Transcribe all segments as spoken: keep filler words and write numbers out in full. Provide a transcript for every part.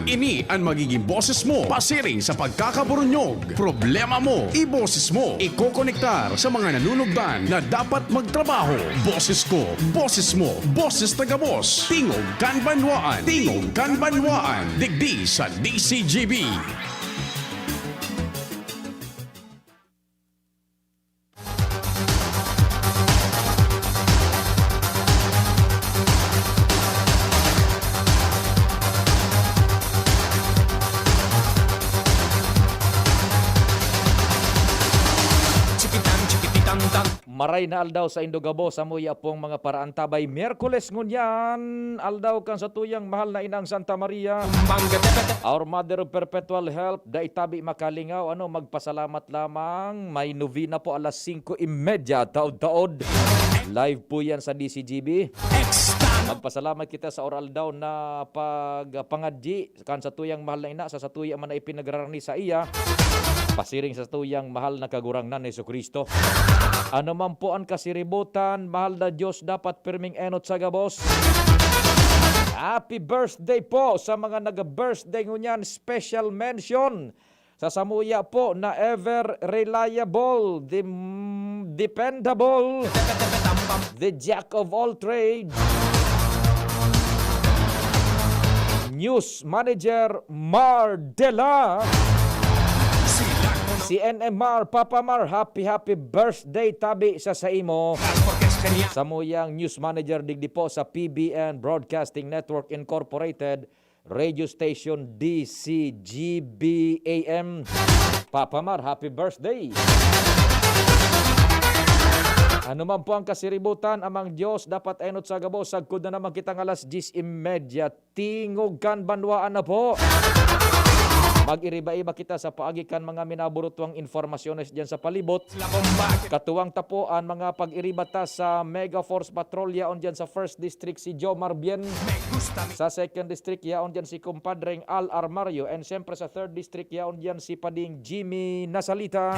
Ini an magiging boses mo pasiring sa pagkakaburunyog. Problema mo, iboses mo. Ikokonektar sa mga nanunugdan na dapat magtrabaho. Boses ko, boses mo, boses ta gabos. Tingog kan Banwaan, Tingog kan Banwaan. Digdi sa D C G B. Maray na aldaw saindo gabos, samuya pong mga paraantabay. Miyerkules ngunyan, aldaw kan satuyang mahal na inang Santa Maria, our Mother of Perpetual Help, dai tabi makalingaw, ano, magpasalamat lamang. May novena po alas singko y media, taod-taod. Live po yan sa D C G B. Magpasalamat kita sa oral daw na pagpangadyi kan satuyang mahal na ina, sa satuya man na ipinagrarani sa iya, pasiring sa satuyang mahal na Kagurangnan, Jesu-Cristo. Ano man po ang kasiributan, mahal na Diyos, dapat pirming enot sa gabos. Happy birthday po sa mga nag-birthday ngunyan. Special mention sa samuya po na ever reliable, the, dependable, the jack of all trades, news manager Mar Dela. C N M R, Papa Mar, happy, happy birthday tabi sa saimo. Samuyang news manager digdi po sa P B N Broadcasting Network Incorporated, radio station D C G B A M. Papa Mar, happy birthday! Ano man po ang kasiributan, Amang Diyos, dapat enot sa gabos, sagkod na naman kitang alas diyes y media. Tingog kan Banwaan na po. Mag-iriba-iba kita sa paagi kan mga minaburutwang informasyones diyan sa palibot. Katuwang ta po an mga pag-iriba ta sa Mega Force Patrol, yaon diyan sa First District si Jomar Bien. Sa Second District, yaon diyan si Kumpadreng Al Armario. And siyempre sa Third District, yaon diyan si Pading Jimmy Nasalita.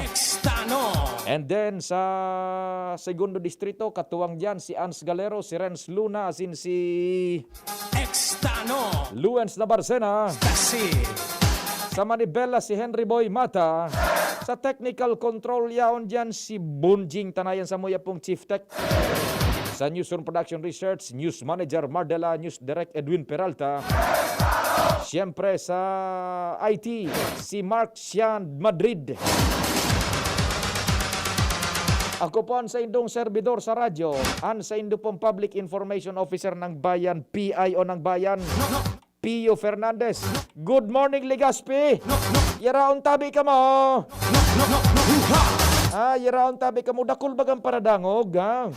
And then sa Segundo Distrito, katuwang diyan si Ans Galero, si Renz Luna, asin si Luens Nabarcena. Sa manibela, si Henry Boy Mata. Sa technical control, yaon diyan si Bunjing Tanayan, samuya pong Chief Tech. Sa Newsroom Production Research, News Manager Mardela, News Direct Edwin Peralta. Siyempre sa I T, si Mark Sian Madrid. Ako po an saindong serbidor sa radyo, an saindo pong Public Information Officer ng Bayan, P I O ng Bayan, Pio Fernandez. Good morning, Legazpi! Yaraon tabi kamo! Ah, yaraon tabi kamo, dakul bagang paradangog, ha?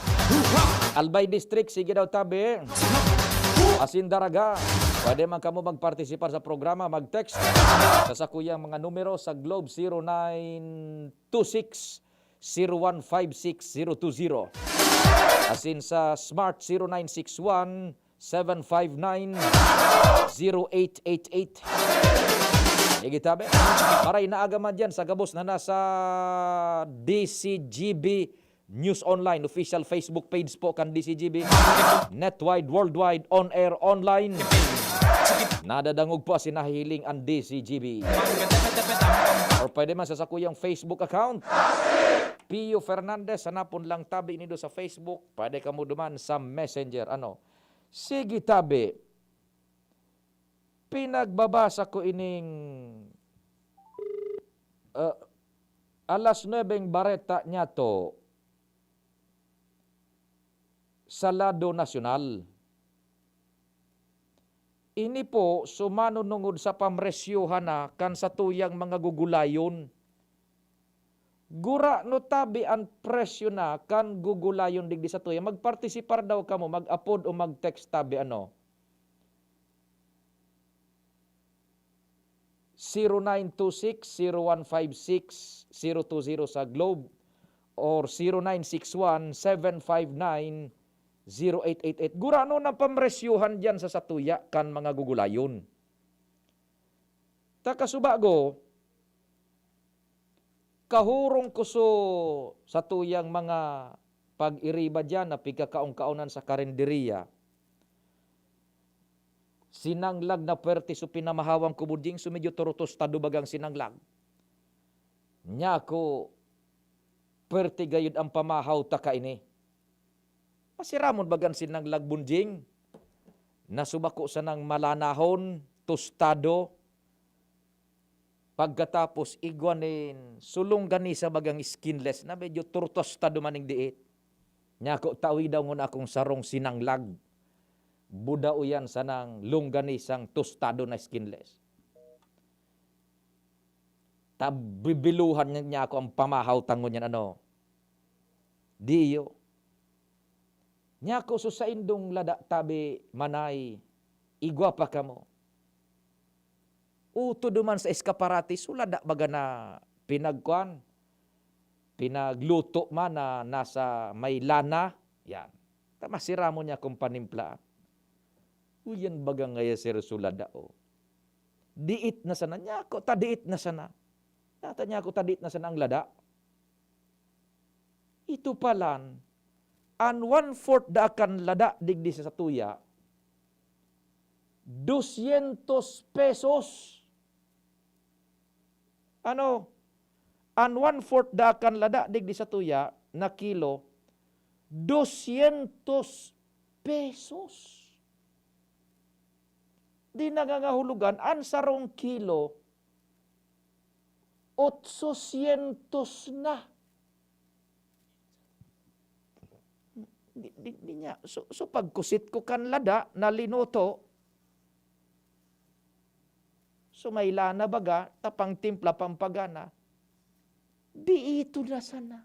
Albay District, sige daw tabi. Asin Daraga. Pwede man kamo magpartisipar sa programa, mag-text sa sakuyang mga numero sa Globe, zero nine two six, zero one five six, zero two zero. Asin sa Smart, zero nine six one, seven five nine, zero eight eight eight. Sige tabi. Maray na aga man diyan sa gabos na nasa D C G B News Online, official Facebook page po kan D C G B. Netwide, worldwide, on air, online. Nadadangog po asin nahihiling an D C G B. Or pwede man sa sakuyang Facebook account. Pio Fernandez, hanapon lang tabi nindo sa Facebook. Pwede kamo duman sa Messenger. Ano? Sige tabi. Pinagbabasa ko ining, ah, alas nuebeng bareta niyato sa lado nasyonal. Ini po sumanunungod sa pamresyohan na kan satuyang mga gugulayon. Gurano tabi an presyo na kan gugulayon digdi satuya? Magpartisipar daw kamo, mag-apod o mag-text tabi, ano? Zero nine two six, zero one five six, zero two zero sa Globe or zero nine six one, seven five nine, zero eight eight eight. Gurano na pamresyohan diyan sa satuya kan mga gugulayon? Ta kasubago, kahurong ko so satuyang mga pag-iriba diyan na pigkakaon-kaonan sa karinderiya. Sinanglag na puwerte so pinamahawang ko, Bunjing, so medyo toro tostado bagang sinanglag. Nyako, puwerte gayud ang pamahaw ta kaini. Masiramon bagang sinanglag, Bunjing, na so bako sanang malanahon, tostado, pagkatapos igwa nin so longganisa bagang skinless na medyo toro tostado man ning diit. Nyako, tawi daw ngon akong sarong sinanglag. Budaw iyan sanang longganisang tostado na skinless. Tabibiluhan niya, niya ako ang pamahaw tangon niyan, ano? Diyo. Nyako, so saindong lada tabi manay, igwa pa kamo. Uto duman sa eskaparate, so lada baga na pinagkuan, pinagluto man na nasa may lana, yan. Ta masiramon niya kung panimpla. Uy, yan baga ngaya, sir, so lada, oh. Diit na sana. Nyako, ta diit na sana. Yata nyako, ta diit na sana ang lada. Ito palan, an one-fourth daa kan lada digdi sa satuya, dosyentos pesos. Ano? An one-fourth daa kan lada digdi satuya na kilo, dosyentos pesos. Di nangangahulugan, an sarong kilo, otsosyentos na. Di, di, di niya. So, so pagkusit ko kan lada na linuto, so may lana baga, ta pangtimpla, pampagana. Di ito na sana.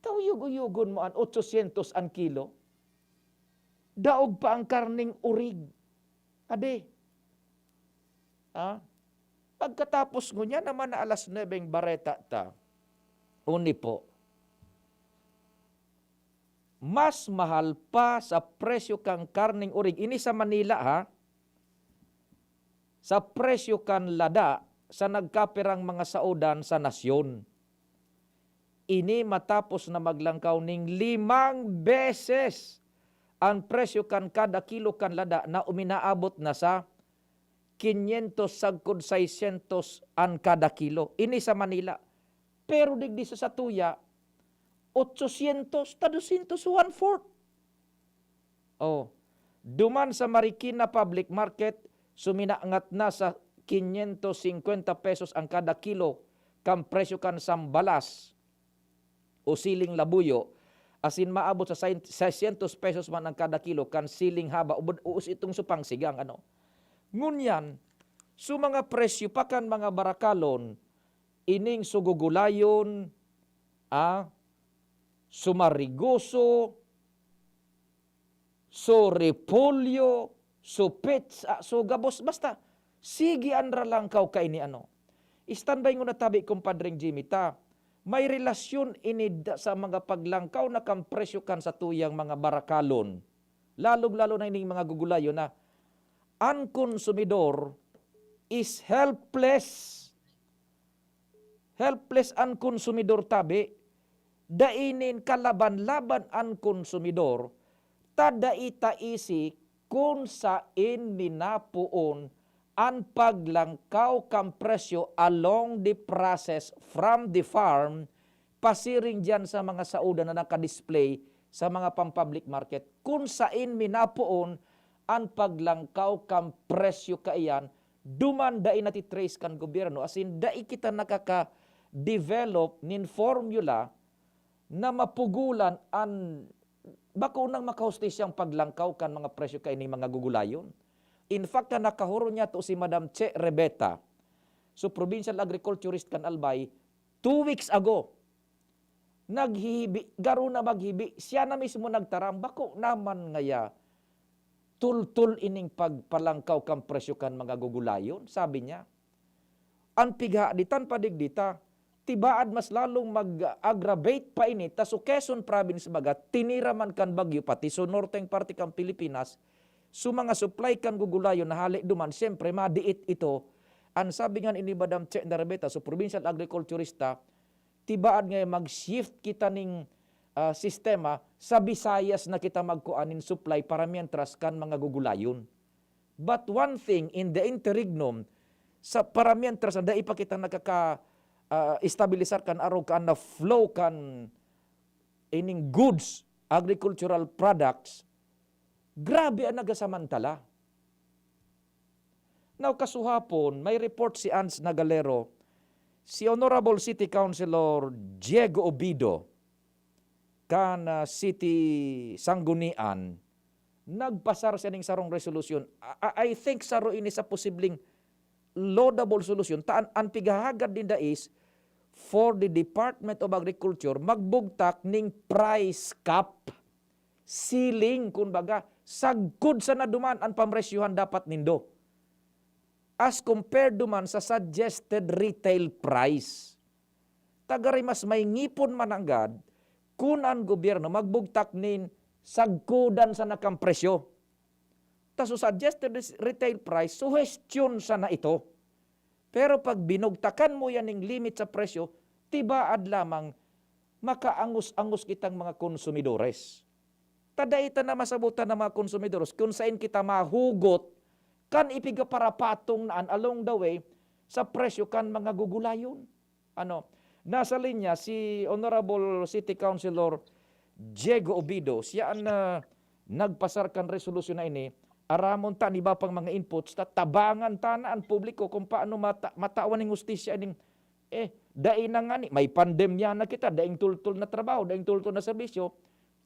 Ta uyog-uyogon mo an otsosyentos an kilo. Daog pa ang karneng orig. Ade. Ah? Pagkatapos ngunyan naman na alas nuebe ang bareta ta. Uni po. Mas mahal pa sa presyo kan karneng orig. Ini sa Manila, ha? Sa presyo kan lada sa nagkapirang mga saodan sa nasyon. Ini matapos na maglangkaw ning limang beses an presyo kan kada kilo kan lada na uminaabot na sa kinyentos sagkod saisyentos an kada kilo. Ini sa Manila. Pero digdi sa satuya, otsosyentos ta dosyentos, one-fourth. Oh, duman sa Marikina Public Market, suminangat na sa kinyentos singkwenta pesos ang kada kilo kan presyo kan sambalas o siling labuyo, asin maabot sa sain-, seiscientos pesos man ang kada kilo kan siling haba o bud-, o itong supang sigang, ano. Ngunyan, so mga presyo pa kan mga barakalon, ining sugugulayon, ah, sumarigoso, so repolyo, so petsa, so gabos, basta sige an ralangkaw kaini, ano. Standby nguna tabi, Compadreng Jimmy, ta may relasyon ini da-, sa mga paglangkaw na kan presyo kan satuyang mga barakalon, lalong-lalo na ining mga gugulayon na an konsumidor is helpless. Helpless an konsumidor tabi. Dai nin kalaban-laban an konsumidor, ta dai ta isi kun saen minapoon an paglangkaw kan presyo along the process from the farm, pasiring diyan sa mga saodan na naka-display sa mga pam-public market, kun saen minapoon an paglangkaw kan presyo kaiyan, duman dai nati-trace kan gobyerno, as in, dai kita nakaka-develop nin formula na mapugulan an bako nang makahustisyang paglangkaw kan mga presyo kaining mga gugulayon. In fact, na nakahuro niya to si Madam Che Rebeta, so provincial agriculturist kan Albay, two weeks ago. Naghihibi, garo na maghibi, siya na mismo nagtaram, bako naman ngaya tultol ining pagpalangkaw kan presyo kan mga gugulayon, sabi niya. An pighahaditan pa digdi ta, tibaad mas lalong mag-aggravate pa ini, ta so Quezon Province baga, tinira man kan bagyo, pati so norteng parte kan Pilipinas, so mga supply kan gugulayon na hale duman, siyempre, madiit ito. An sabi nga ni Madam Che Rebeta, so provincial agriculturista, tibaad nga mag-shift kita ning, ah, sistema, sa Visayas na kita magkuan nin supply para mientras kan mga gugulayon. But one thing, in the interregnum, sa para mientras na dai pa kita nakaka, ah, estabilisar kan arog kan na flow kan ining goods, agricultural products, grabe an nagasamantala. Now, kasuhapon, may report si Ans Nagalero, si Honorable City Councilor Diego Obido, kan, ah, City Sanggunian, nagpasar siya ning sarong resolusyon. I, I, I think saro ini sa posibleng laudable solusyon. Ta an, an pighahagad ninda is for the Department of Agriculture magbugtak ning price cap, ceiling, kumbaga, sagkod sana duman an pamresyuhan dapat nindo as compared duman sa suggested retail price. Tagaray mas may ngipon mananggad kun an gobyerno magbugtak nin sagkodan sana kan presyo. Ta so suggested res-, retail price, suhestyon sana ito. Pero pag binugtakan mo yan ning limit sa presyo, tibaad lamang makaangos-angos kitang mga konsumidores. Ta dai ta na masabutan ng mga konsumidores kung sain kita mahugot kan ipigaparapatong na an along the way sa presyo kan mga gugulayon. Ano, nasa linya si Honorable City Councilor Diego Obido. Siya an, ah, nagpasar kan resolusyon na ini. Aramon ta an iba pang mga inputs, ta tabangan ta na an publiko kung paano mata-, matawan ning hustisya ining, eh, dai na ngani, may pandemya na kita, daing tultol na trabaho, daing tultol na serbisyo,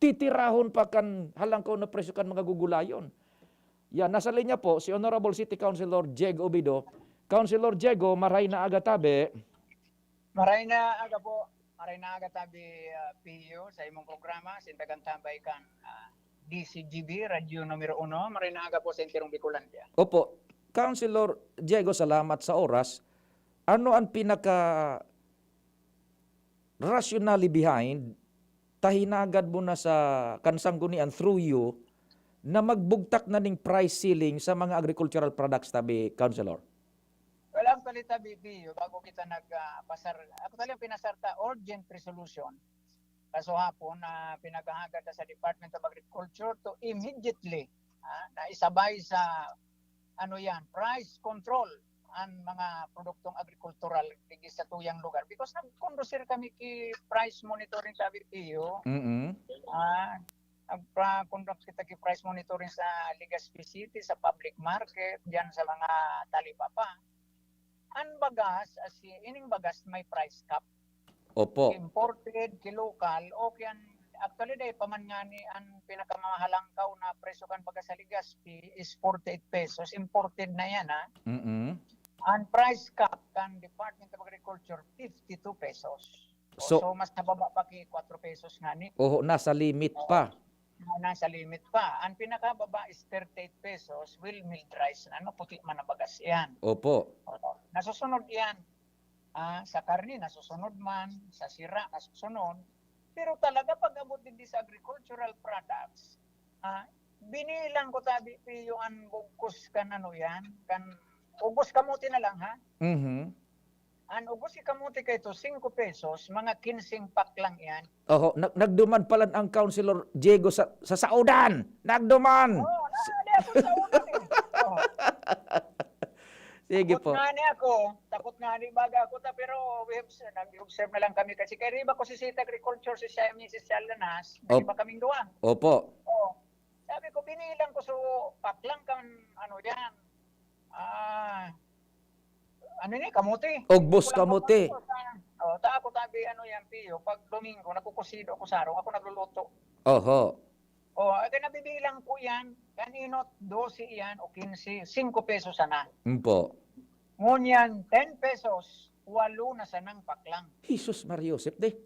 titirahon pa kan halangkaw na presyo kan mga gugulayon. Yan, nasa linya po si Honorable City Councilor Diego Obido. Councilor Diego, maray na aga tabi. Maray na aga po. Maray na aga tabi, ah, Pio, sa imong programa, Sindagan Tambay kan, ah, D C G B, Radyo Numero Uno. Maray na aga po sa entero Bicolandia. Opo. Councilor Diego, salamat sa oras. Ano an pinaka rationale behind ta hinagad mo na sa kan Sanggunian through you na magbugtak na ning price ceiling sa mga agricultural products tabi, Councilor? Well, actually, tabi, Pio, bago kita nag, ah, pasar, actually, ang pinasar ta, urgent resolution. Kaso hapon na pinaghahagad na sa Department of Agriculture to immediately, ah, na isabay sa, ano yan, price control ang mga produktong agrikultural digdi sa tuyang lugar. Because nag-conducir kami ki price monitoring sa B P O. Mm-mm. Ah, nagpa-conduct kita ki price monitoring sa Legazpi City, sa public market, diyan sa mga talipapa. An bagas, as in, ining bagas may price cap. Opo. Imported, ki local, okay an, actually, dai pa man ngani an pinakamahalangkaw na presyo kan bagas sa Legazpi is forty-eight pesos. Imported na yan, ha? Mm-mm. An price cap kan Department of Agriculture, fifty-two pesos. O, so, so, mas nababa pa ki kwatro pesos ngani. Oho, nasa limit pa. Na nasa limit pa. Ang pinakababa is thirty-eight pesos, well milled rice na, no? Puti man na bagas yan. Opo. Oo. Nasusunod yan. Ah, sa karne, nasusunod man. Sa sira, nasusunod. Pero talaga, pag-abot digdi sa agricultural products, ah, binilang ko tabi, Pio, an bugkos kan ano yan, kan ugos kamote na lang, ha? Mhm. An ugos ki kamote kaito, singko pesos, mga kinseng pack lang iyan. Oho, nag-, nagduman pala ang Councilor Diego sa, sa saodan. Nagduman! Oo, na, di ako sa unan eh. Oo. Sige po. Takot nga ni ako, takot nga ni baga ako ta, pero we have, nag-observe na lang kami kasi kay riba ko si City Agriculture, si Sha-, Missus Shaldanas, Op-, riba kaming duwa. Opo. Oo. Sabi ko, binilang ko, so, pack lang kan, ano yan, ah, ano ni, kamote. Ugbos kamote. Kulang pa, ah, oh, ta ako tabi, ano yan, Pio, pag Domingo, nagkukusido ako sa araw, ako nagluluto. Oho. Oh, ay, kaya nabibilang ko yan, kaninot, dose yan, o kinse, singko pesos sana. Mpo. Ngunyan, ten pesos, walo na sanang paklang. Jesus Maria Joseph, de.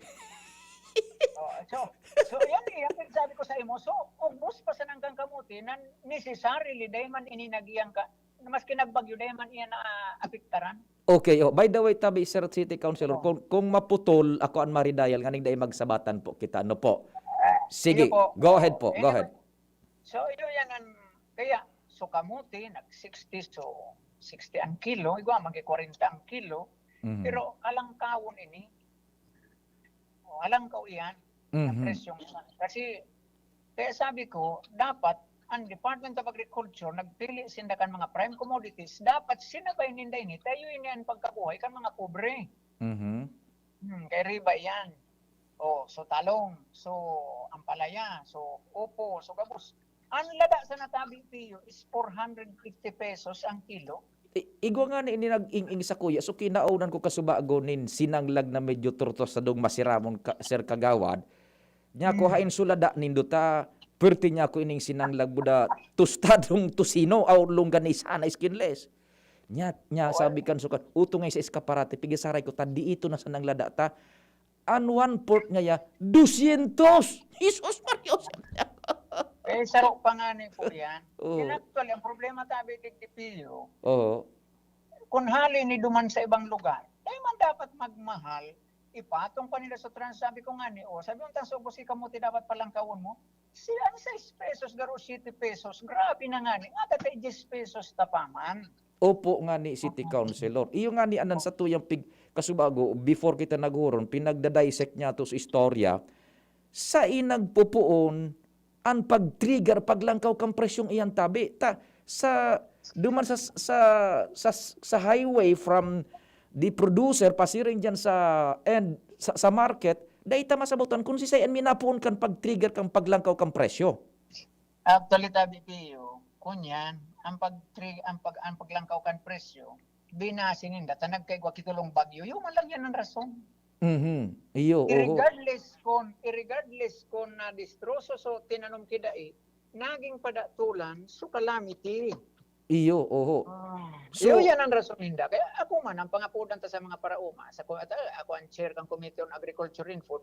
Oh, so, so, yan, yan, sabi ko sa imo. So, ugbos pa sanang kang kamote na necessarily, dahil man ininagiyang ka, maski nagbagyo, dai man iyan naapektaran. Okay, oh. By the way, tabi, Sir City Councilor, Oh. kung, kung maputol ako an maridayal, nganing dai magsabatan po kita, ano po? Ah, Sige, iyo po. go ahead po, Iyo go ahead. naman. So, iyo yan ang, kaya, so kamote, nag sixty, so sixty ang kilo, igwa, magi kwarenta ang kilo, Mhm. pero alangkawon ini. O, alangkaw iyan. na Mhm. presyong iyan. Kasi, kaya sabi ko, dapat ang Department of Agriculture, nagpili sinda kan mga prime commodities, dapat sinabay ninda ini, ta iyo ini an pagkabuhay kan mga pobre. Mhm. Hmm, kay riba iyan. Oh, so talong, so ampalaya, so upo, so gabos. Ang lada sa natabi, Pio, is four hundred fifty pesos ang kilo. I- igwa nga ni ini nag-ing-ing sa kuya, so kinaonan ko kasubago nin sinanglag na medyo turtos sa dong masiramon ka, Sir Kagawad. Nya ko, "Hain sulada nindo ta, pwerte niya ko ining sinanglag buda tostadong tosino aw longganisa na skinless." Nya, nya sabi kan sukat, "Utong ngay sa eskaparate, pigasaray ko ta, di ito na sanang lada ta." An one-fourth ngaya, dosyentos! Jesus Maria! Eh, saro pa nga ni po yan. Oh. In actually, ang problema tabi digdi, Pio, Oo. Kung hali ni duman sa ibang lugar, dai man dapat magmahal, ipatong pa nila sa trans. Sabi ko nga ni, oh, sabi mo, tang subos si kamote dapat palangkawon mo. Siya ang sais pesos, garo siete pesos. Grabe na nga ni. Nga tatay diyes pesos ta pa man. Opo nga ni City Councilor. Iyo nga ni anan sa tuyang pig kasubago, before kita naghuron, pinagda-dissect niya to sa istorya, sa inagpupuon, an pag-trigger, paglangkaw kan presyong iyan tabi. Ta, sa, duman sa, sa, sa, sa highway from the producer, pasiring dyan sa end, sa, sa market, dai ta masabotan kung si sayan minapoon kan pag-trigger kan paglangkaw kan presyo. Actually, tabi Pio, kunyan, ang pag ang pag ang paglangkaw kan presyo, binase ninda ta nagkaigwa kitulong bagyo. Iyo man lang yan ang rason. Mhm. Iyo, oho. Regardless kon, regardless kon na-destroso so tinanom ki dai, naging padatulan so calamity. Iyo, oho. Ah, So, iyo yan ang rason ninda. Kaya ako man, ang pangapodan ta sa mga paraoma, sa ko-, ata, ako ang chair kan Committee on Agriculture and Food.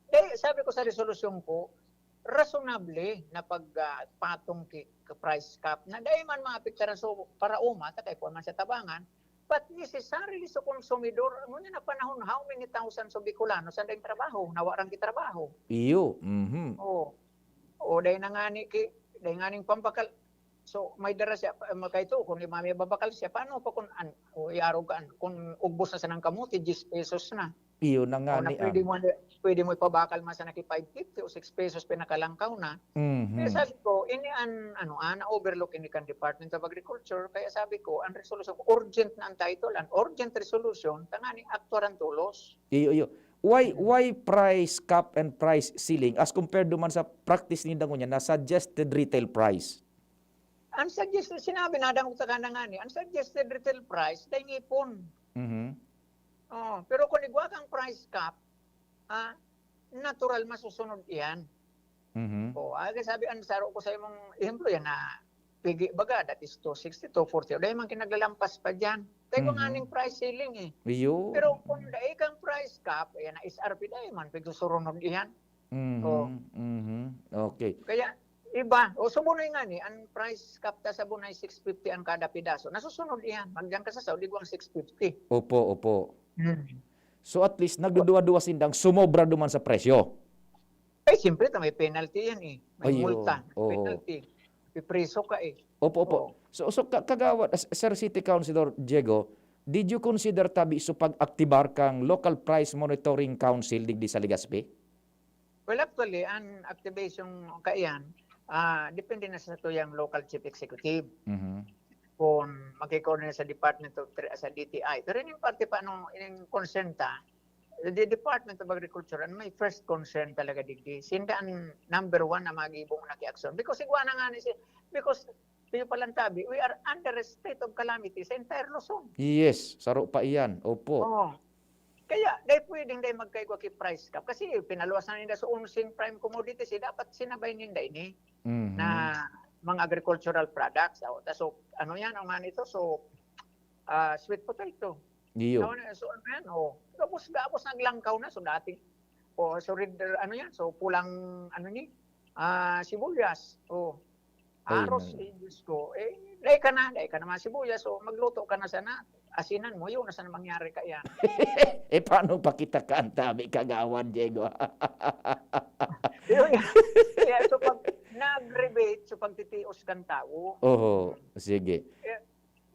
Kaya sabi ko sa resolusyon ko, rationable na pag, ah, patong ki, ka price cap na dai man maapektaran so paraoma, ta kay kuwan man sa tabangan, but necessarily sa konsumidor. Ngunyan na panahon, how many thousands of Bicolanos ang daing trabaho, na warang gitrabaho? Iyo, mhm. Oh. O, dai na ngani ki, dai nganing pambakal. So, may dara siya, pa- makaito, kung lima may babakal siya, paano pa kung, an, o, iarog ka, an, kung ugbos na sa nang kamuti, diyes pesos na. Iyo na nga O, na ni pwede ang mo, pwede mo ipabakal man sa naki five fifty o six pesos pinakalangkaw na. Mhm. Kaya sabi ko, ini an, ano, ah, na-overlook ini kan Department of Agriculture. Kaya sabi ko, ang resolution ko, urgent na ang title, an urgent resolution, tangani, aktuaran tolos. Iyo, iyo. Why, why price cap and price ceiling as compared duman sa practice ninda ngunyan na suggested retail price? Ang suggested, sinabi na, dangog ta ka na nga ni, ang suggested retail price, dai ngipon. Mhm. Oh, pero kung igwa kang price cap, ah, natural masusunod iyan. Mhm. Oh, aga sabi, ang saro ko sa imong ehemplo yan na pigi baga, that is two sixty, two forty. O dai man kinaglalampas pa diyan. Kay kung Mhm. aning price ceiling eh. Iyo. Pero kung dai kang price cap, ayan na S R P dai man pigsusurunod iyan. Mhm. Oh. Mhm. Okay. Kaya iba, o sumunod nga ni, ang price cap ta sa bunay six fifty ang kada pedaso. Nasusunod iyan. Magdiyan ka sa Saudi, guwang six fifty. Opo, opo. Hmm. So at least nagduduwa-duwa sindang sumobra duman sa presyo. Ay, siyempre, ta may penalty yan eh. May Ay, multa, oo. Penalty. Pipriso ka eh. Opo, opo. Oo. So, so ka- kagawad, as- Sir City Councilor Diego, did you consider tabi so pag-aktibar kang Local Price Monitoring Council digdi sa Legazpi? Well, actually, an activation kaiyan, ah, depende na sa tuyang local chief executive. Mhm. Kung makiko-coordinate sa Department of Tre-, sa D T I. Pero ining parte pa, ano, ining concern ta, the Department of Agriculture, ang may first concern talaga digdi. Sinda ang number one na magibong na ki aksyon. Because igwa na nga ni si, because kayo palang tabi, we are under a state of calamity sa entire Luzon. Yes, saro pa iyan. Opo. Oo. Kaya, dai pwedeng dai magkaigwa ki price cap. Kasi pinaluwas na ninda sa unsing prime commodities, eh, dapat sinabay ninda ini Mhm. na mga agricultural products. O, ta, so, ano yan, ang ano ito? So, ah, sweet potato. Iyo. So, ano, so, ano yan? O, gabos, gabos naglangkaw na. So, dati, o, so, red, ano yan? So, pulang, ano ni? Ah, sibuyas. O, Ay, aros, nang- eh, Diyos ko. Eh, dai ka na, dai ka na mga sibuyas. So, magluto ka na sana. Asinan mo, yun na sana mangyari ka yan. Eh, paano pa kita kaantabi, Kagawad Diego? Yun nga. Kaya, so, pag nag-rebate, so, pagtitios kang tao, Oho, sige.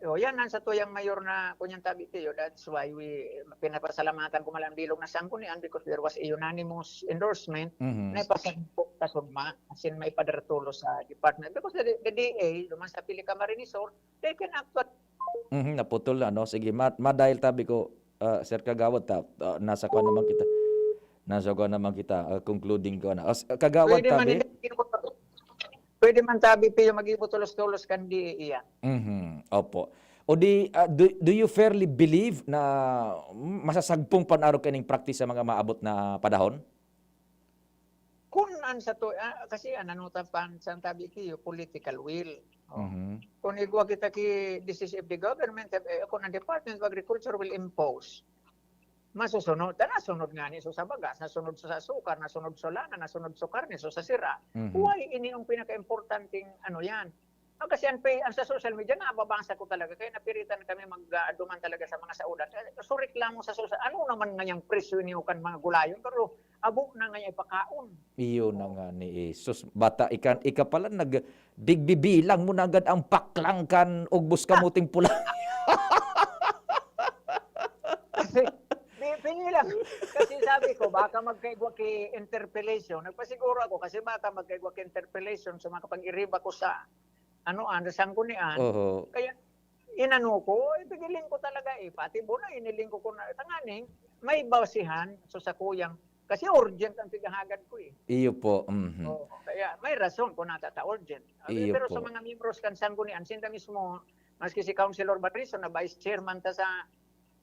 So, yan ang satuyang mayor na, kunyan tabi kayo. That's why we, pinapasalamatan ko man lang bilog na sanggunian because there was a unanimous endorsement Mhm. na ipasagpok ta sugma, as in, maipadaratulo sa department. Because the, the D A, duman sa Pili Camarines Sur, they can actually Mhm, naputol na, no? Sige, ma, ma-dial tabi ko, ah, Sir Kagawad, ta, ah, nasa kuwan naman kita. Nasa kuwan naman kita, ah, concluding ko na. As, Kagawad Pwede man, tabi. Hindi, pwede man tabi, Pio, mag-ibo tulos-tulos kan D A iyan. Mhm, opo. O di, ah, do, do you fairly believe na masasagpong pan-arog kaning practice sa mga maabot na panahon? Kun an sa to, ah, kasi an ano ta pan, sa tabi kayo, political will. Oh. Mhm. Kung igwa kita ki, this is if the government, eh, kung ang Department of Agriculture will impose, masusunod. Ta nasunod nga ni so sa bagas, nasunod so sa asukar, nasunod so lana, nasunod so karne, so sa sira. Mhm. Why ini ang pinaka-importanting ano yan? Ah, kasi ang, pay, ang sa social media, nababasa ko talaga, kaya napiritan kami mag-aduman talaga sa mga saudan. Eh, so reklamo sa social, ano naman ngayang presyo niyo kan mga gulayon? Pero abo na nga ipakaon. Iyo na nga ni Jesus. Bata, ika, ika pala, nag, digbibilang mo na agad ang paklang kan ugbos kamuting pula. Kasi, di, pinilang. Kasi sabi ko, baka magkaigwa ki interpellation. Nagpasiguro ako kasi baka magkaigwa ki interpellation sa mga pag-iriba ko sa, ano, ano, sanggunian. Oho. Kaya, inano ko, ipigiling ko talaga eh. Pati bo na, iniling ko ko na, tanganing, may basihan, so sa kuyang, kasi urgent ang pigahagad ko eh. Iyo po. Mhm. Oo, kaya may rason kung natata urgent. Ah, Iyo pero po. Sa mga miyembros kan sanggunian, sinda mismo, maski si Councilor Barriso na vice chairman ta sa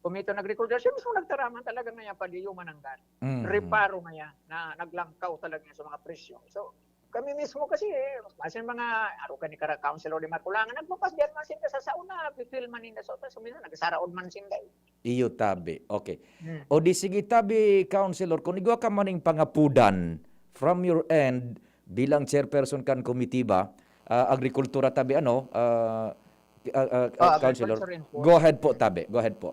Committee on Agriculture, siya mismo nagtaraman talaga ngayon pa di yung mananggal. Mhm. Reparo ngayon na naglangkaw talaga sa mga presyo. So, kami mismo kasi, eh, kasi mga, aro ka ni Kara Councilor di Makulangan, nagpapas diyan man sila sa sauna, pipil man ninda sa otas, minsan nagsaraod man sinda eh. Iyo tabi. Okay. Hmm. O di sige tabi, Councilor, kung igwa ka maning pangapudan from your end bilang chairperson kan komitiba, ah, agrikultura tabi, ano, ah, ah, ah, Ah, Councilor, agriculture and food. Go ahead po tabi. Go ahead po.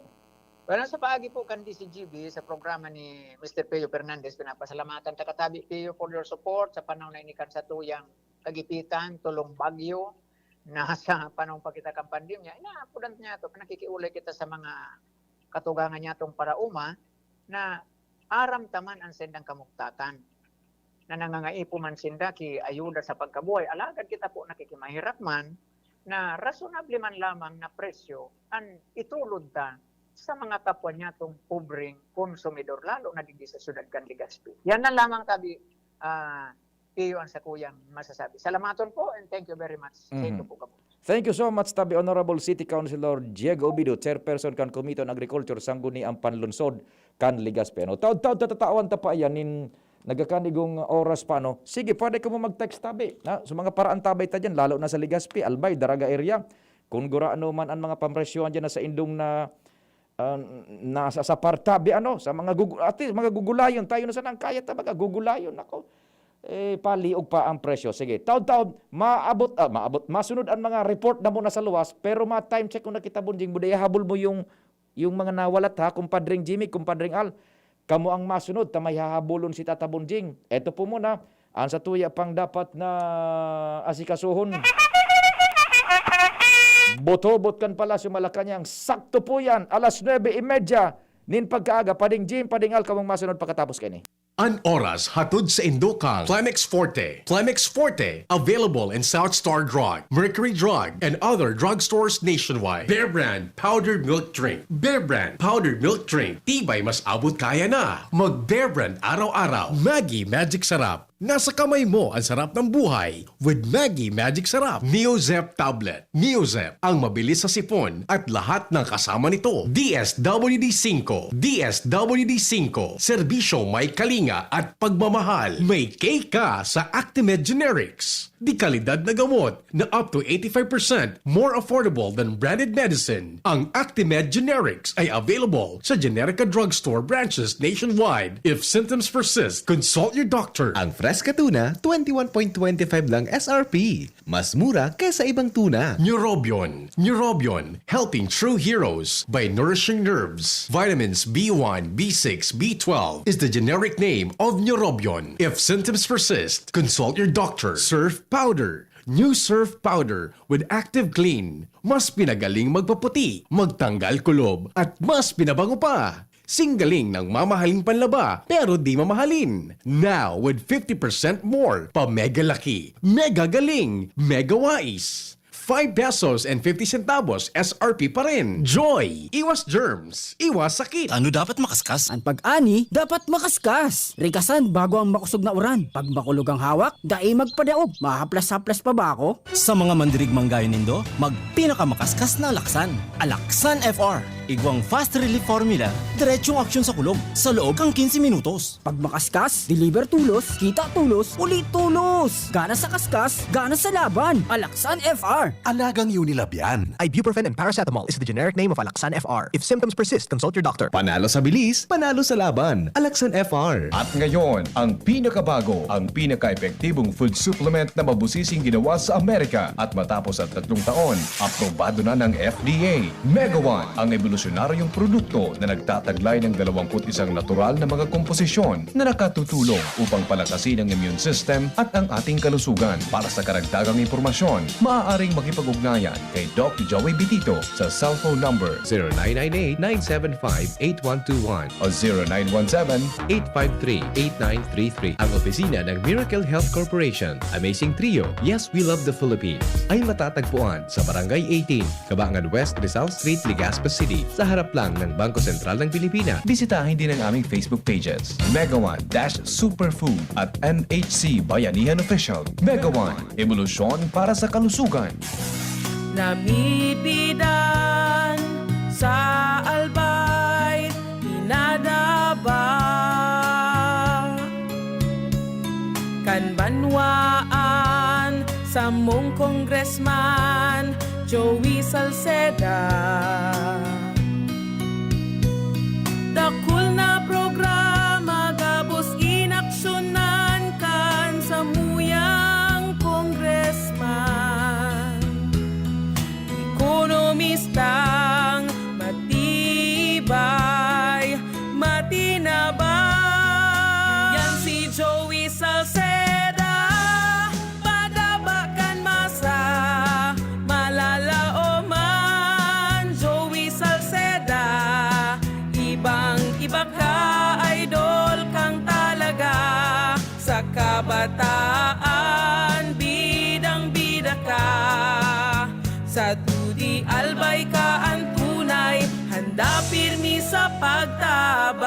Well, sa paagi po kan D C G B, sa programa ni Mister Pio Fernandez, pinapasalamatan ta katabi, Pio, for your support sa panahon na ini kan sa tuyang kagipitan, tulong bagyo, na sa panahon pa kita kan pandemya, inaapudan niya to, nakikiulay kita sa mga katugangan niya tong parauma na aram ta man ang sendang kamugtatan na nangangaipo man sinda ki ayuda sa pagkabuhay. Alagad kita po nakikimahirap man na rasonable man lamang na presyo an itulod ta sa mga kapwa niya tong pobreng konsumidor, lalo na digdi sa syudad kan Legazpi. Yan na lamang tabi, ah, Pio, ang sakuyang masasabi. Salamaton po and thank you very much. Sa Mhm. inyo po, Gabo. Thank you so much, tabi Honorable City Councilor Diego Obido, Chairperson kan Committee on Agriculture, Sangguniang Panlunsod kan Legazpi. Ano, taud-taud tatatawan ta pa iyan nin nagkakanigong oras pa, no? Sige, pwede ka mo mag-text, tabi. Ha? Sa mga paraan tabay ta dyan, lalo na sa Legazpi, Albay, Daraga area. Kung gurano man ang mga pampresyohan dyan na sa indong na, ah, nasa sa partabi, ano, sa mga gugu-, at least, mga gugulayon, tayo na sa nang kaya ta, mga gugulayon, ako. Eh, paliog pa ang presyo. Sige, taud-taud, maabot, ah, maabot, masunod ang mga report na muna sa luwas, pero ma-time check ko na kita, Bonjing, mo, habol mo yung, yung mga nawalat, ha, kumpadring Jimmy, kumpadring Al. Kamo ang masunod, ta may hahabulon si Tata Bonjing. Eto po muna, ang sa tuya pang dapat na asikasuhon. Botobot kan Palasyo Malacañang. Sakto po yan, alas nuebe y media nin pagkaaga. Pading Jim, Pading Al, kamong masunod pagkatapos kaini. An oras hatod sa indo kan Plemex Forte. Plemex Forte, available in South Star Drug, Mercury Drug, and other drugstores nationwide. Bear Brand Powdered Milk Drink. Bear Brand Powdered Milk Drink. Tibay mas abot kaya na. Mag Bear Brand araw-araw. Maggi Magic Sarap. Nasa kamay mo ang sarap ng buhay with Maggi Magic Sarap. Neozep Tablet. Neozep, ang mabilis sa sipon at lahat ng kasama nito. D S W D five, D S W D five, serbisyo may kalinga at pagmamahal. May K ka sa Actimed Generics. De kalidad na gamot na up to eighty-five percent more affordable than branded medicine. Ang Actimed Generics ay available sa Generica Drugstore branches nationwide. If symptoms persist, consult your doctor. Ang Fresca Tuna, twenty-one point twenty-five lang S R P. Mas mura kaysa ibang tuna. Neurobion. Neurobion, helping true heroes by nourishing nerves. Vitamins B one, B six, B twelve is the generic name of Neurobion. If symptoms persist, consult your doctor. Surf powder. New Surf Powder with Active Clean. Mas pinagaling magpaputi, magtanggal kulob, at mas pinabango pa. Singgaling ng mamahaling panlaba, pero di mamahalin. Now with fifty percent more, pa mega laki, mega galing, mega wais. Five pesos and fifty centavos S R P pa rin. Joy! Iwas germs, iwas sakit. Ano dapat makaskas? An pag-ani dapat makaskas. Rikasan bago ang makosog na uran. Pag makulog ang hawak, dai magpadaog. Mahaplas-haplas pa ba ako? Sa mga mandirigmang gaya nindo, magpinakamakaskaskas na Alaksan. Alaksan F R. Igwang fast relief formula, diretsong aksyon sa kulog, sa loob kan quince minutos. Pag makaskas, deliver tolos, kita tolos, uli tolos! Gana sa kaskas, gana sa laban! Alaksan F R! Alagang Unilab yan. Ibuprofen and paracetamol is the generic name of Alaxan F R. If symptoms persist, consult your doctor. Panalo sa bilis, panalo sa laban. Alaxan F R. At ngayon, ang pinakabago, ang pinaka-epektibong food supplement na mabusising ginawa sa Amerika at matapos ang tatlong taon, aprobado na ng F D A. Mega One, ang ebolusyonaryong produkto na nagtataglay ng dalawampu't isang natural na mga komposisyon na nakatutulong upang palakasin ang immune system at ang ating kalusugan. Para sa karagdagang impormasyon, maaaring makipag-ugnayan kay Doc Joey Bitito sa cellphone number zero nine nine eight, nine seven five, eight one two one o zero nine one seven, eight five three, eight nine three three. Ang opisina ng Miracle Health Corporation, Amazing Trio, Yes, We Love the Philippines, ay matatagpuan sa Barangay eighteen, Kabangan West, Rizal Street, Legazpi City, sa harap lang ng Bangko Sentral ng Pilipinas. Bisitahin din ang aming Facebook pages, Mega One dash Superfood at M H C Bayanihan Official. Mega One, ebolusyon para sa kalusugan. Namipidan sa Albay, pinadaba kan banwaan samong Congressman Joey Salceda. Dakul na programa gabos inaksyonan kan samuyang congressman. Ekonomistang matibay, matinabang. Yan si Joey Salceda, padaba kan masa, malalaoman. Joey Salceda, ibang-iba ka, idol kang talaga. Sa kabataan, bidang-bida ka. Sa dudi, Albay ka an tunay, handa pirmi sa pagtabang.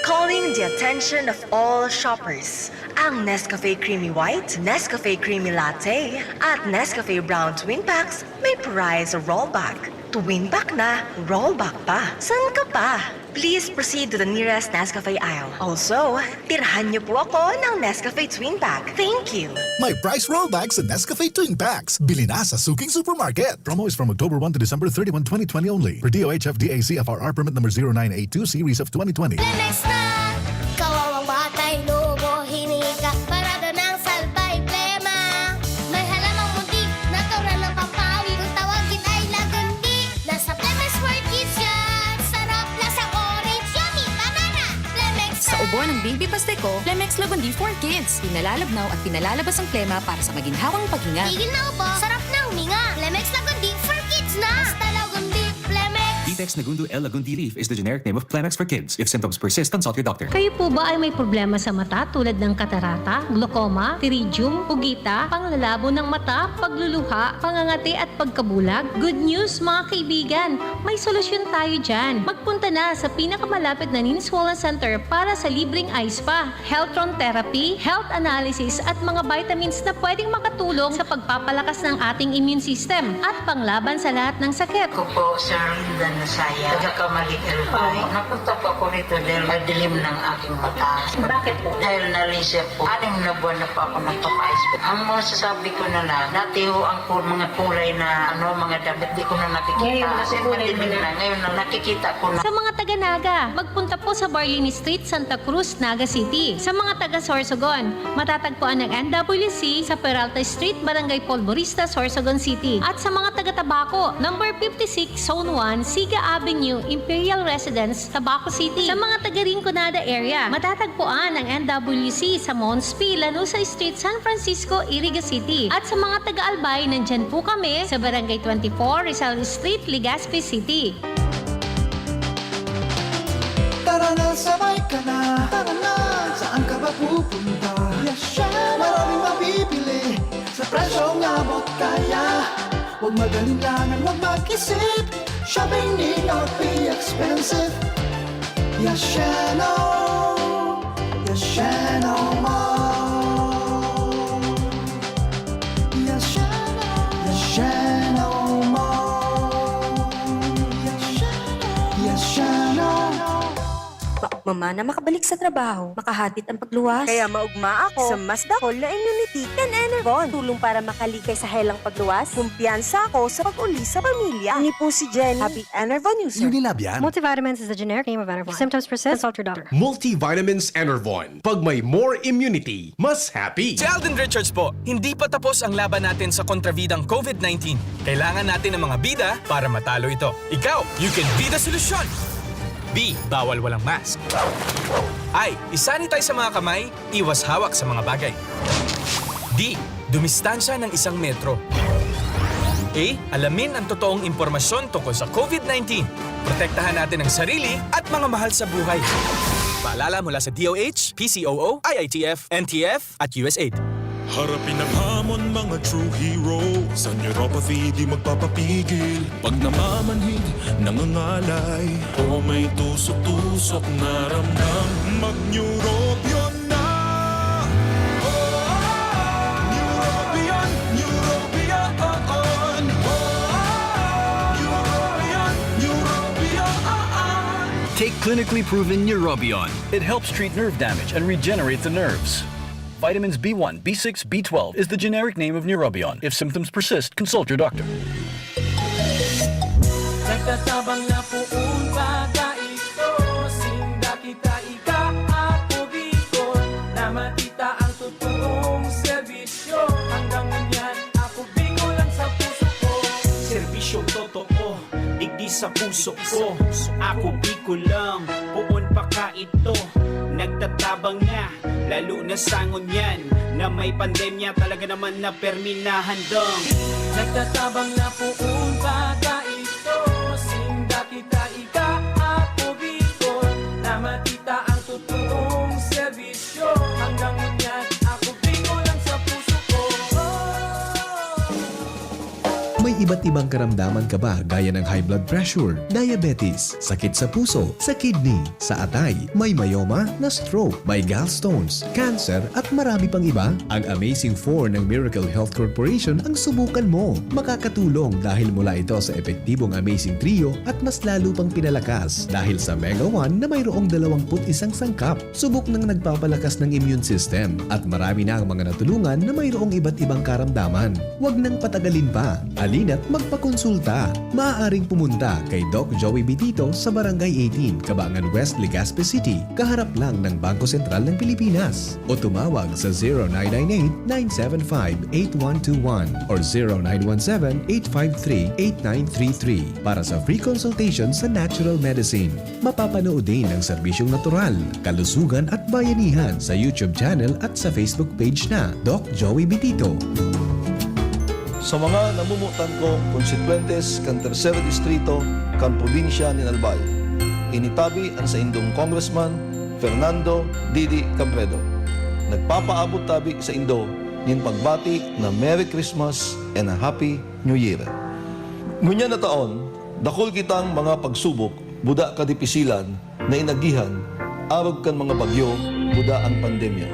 Calling the attention of all shoppers. Ang Nescafe Creamy White, Nescafe Creamy Latte, at Nescafe Brown Twin Packs may prize rollback. Twin pack na, rollback pa. San ka pa? Please proceed to the nearest Nescafe aisle. Also, tirhan niyo po ako ng Nescafe Twin Pack. Thank you! May price rollback sa Nescafe Twin Packs. Bili na sa suking supermarket. Promo is from October one to December thirty-one, twenty twenty only. Per D O H F D A C F R R permit number zero nine eight two series of twenty twenty. Lemex na! Kawawang batay, lobo, hiningi ka, parada ng salbay, plema. May halamang muntik, natural na pampawi. Kung tawagin ay lagundi, nasa Lemex for Kids yan. Sarap, lasang orange, yummy, banana. Lemex Sa na! Ubo ng Baby Pasteco, Lemex Lagundi for Kids. Pinalalabnaw at pinalalabas ang plema para sa maginhawang paghinga. Tigil na ubo, sarap na huminga. Lemex Lagundi for Kids na! Basta Lagundi, Lemex! Vitex Nagundo L Lagundi Leaf is the generic name of Clemex for Kids. If symptoms persist, consult your doctor. Kayo po ba ay may problema sa mata tulad ng katarata, glaucoma, pterygium, pugita, panglalabo ng mata, pagluluha, pangangati at pagkabulag? Good news, mga kaibigan! May solusyon tayo dyan. Magpunta na sa pinakamalapit na Nin Swollen Center para sa libreng eye spa, health room therapy, health analysis at mga vitamins na pwedeng makatulong sa pagpapalakas ng ating immune system at panglaban sa lahat ng sakit. Ako po, Sir Linda Nasaya, taga Camalig, Albay. Napunta po ako rito dahil madilim ng aking mata. Bakit po? Dahil nalisya po. Anim na buwan na po ako nagpapa-eye spray. Ang masasabi ko na lang, dati ho ang kul-, mga kulay na, ano, mga damit, di ko na nakikita. Ngayon, Kasi nasa kulay madilim mo na. na. Ngayon na nakikita ko na. Sa mga taga Naga, magpunta po sa Barlini Street, Santa Cruz, Naga City. Sa mga taga Sorsogon, matatagpuan ang N W C sa Peralta Street, Barangay Polvorista, Sorsogon City. At sa mga taga Tabaco, number fifty-six, Zone one, Siga Avenue, Imperial Residence, Tabaco City. Sa mga taga Rinconada area, matatagpuan ang N W C sa Mons P, Lanuza Street, San Francisco, Iriga City. At sa mga taga Albay, nandyan po kami sa Barangay twenty-four, Rizal Street, Legazpi City. Tara na, sabay ka na. Tara na, saan ka ba pupunta? Yes, siya. Maraming mabibili sa presyong abot kaya. Huwag mag-alinlangan, huwag mag-isip. Shopping need not be expensive. Yashano, Yashano Mall. Yashano, Yashano Mall. Yashano, Yashano. Maugma man na makabalik sa trabaho, makahatid ang pagluwas. Kaya maugma ako sa mas dakul na immunity kan Enervon. Tulong para makalikay sa helang pagluwas. Kumpiyansa ako sa pag-uli sa pamilya. Ini po si Jenny. Happy Enervon user. Unilab yan. Multivitamins is the generic name of Enervon. If symptoms persist, consult your doctor. Multivitamins Enervon. Pag may more immunity, mas happy. Si Alden Richards po, hindi pa tapos ang laban natin sa kontrabidang COVID nineteen. Kailangan natin ng mga bida para matalo ito. Ikaw, you can be the solution! B. Bawal walang mask. I. Isanitize sa mga kamay, iwas hawak sa mga bagay. D. Dumistansya ng isang metro. A. Alamin ang totoong impormasyon tungkol sa COVID nineteen. Protektahan natin ang sarili at mga mahal sa buhay. Paalala mula sa D O H, P C O O, I I T F, N T F, at U S A I D. Harapin ang hamon, mga true hero. Sa neuropathy di magpapapigil. Pag namamanhid, nangangalay, o may tusok-tusok na ramdam, mag-Neurobion na! Neurobion, Neurobion, Neurobion, Neurobion. Take clinically proven Neurobion. It helps treat nerve damage and regenerate the nerves. Vitamins B one, B six, B twelve is the generic name of Neurobion. If symptoms persist, consult your doctor. Nagtatabang na poon pa kaito, sinda kita ika, ako Bicol, na matita ang totoong serbisyo. Hanggang ngunyan, ako Bicol ang sa puso ko. Serbisyong totoo, digdi sa puso ko. Ako Bicol lang, poon pa kaito, nagtatabang na. Lalo na sa ngunyan na may pandemya, talaga naman na permi na handang. Nagtatabang na poon pa kaito, sinda kita ika, ako Bicol, na matita ang totoong serbisyo. Hanggang ngunyan, ako Bicol ang sa puso ko. May iba't ibang karamdaman ka ba gaya ng high blood pressure, diabetes, sakit sa puso, sa kidney, sa atay, may myoma, na-stroke, may gallstones, cancer, at marami pang iba? Ang Amazing four ng Miracle Health Corporation ang subukan mo. Makakatulong dahil mula ito sa epektibong Amazing Trio at mas lalo pang pinalakas dahil sa Mega one na mayroong dalawampu't isang sangkap. Subok nang nagpapalakas ng immune system at marami na ang mga natulungan na mayroong iba't ibang karamdaman. Huwag nang patagalin pa. Halina't magpakonsulta. Maaaring pumunta kay Doc Joey Bitito sa Barangay eighteen, Cabangan West, Legazpi City, kaharap lang ng Bangko Sentral ng Pilipinas. O tumawag sa zero nine nine eight, nine seven five, eight one two one or zero nine one seven, eight five three, eight nine three three para sa free consultation sa natural medicine. Mapapanood din ang serbisyong natural, kalusugan at bayanihan sa YouTube channel at sa Facebook page na Doc Joey Bitito. Sa mga namumutan kong konstituyentes kan Tercer Distrito kan probinsya nin Albay, ini tabi an saindong Congressman Fernando Didi Cabredo. Nagpapaabot tabi saindo nin pagbati na Merry Christmas and a Happy New Year. Ngunyan na taon, dakul kitang mga pagsubok, buda kadipisilan, na inagihan arog kan mga bagyo buda an pandemya.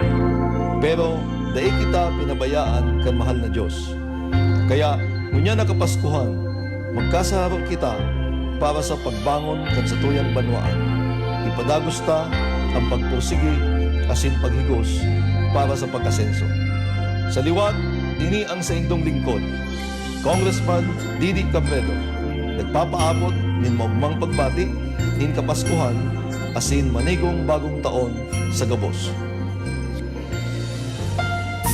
Pero dai kita pinabayaan kan mahal na Dios. Kaya, ngunyan na Kapaskuhan, magkasaharo kita para sa pagbangon kan satuyang banwaan. Ipadagos ta an pagpursigi asin paghigos para sa pag-asenso. Sa liwat, ini an saindong lingkod, Congressman Didi Cabredo, nagpapaabot nin maogmang pagbati nin Kapaskuhan asin manigong Bagong Taon sa gabos.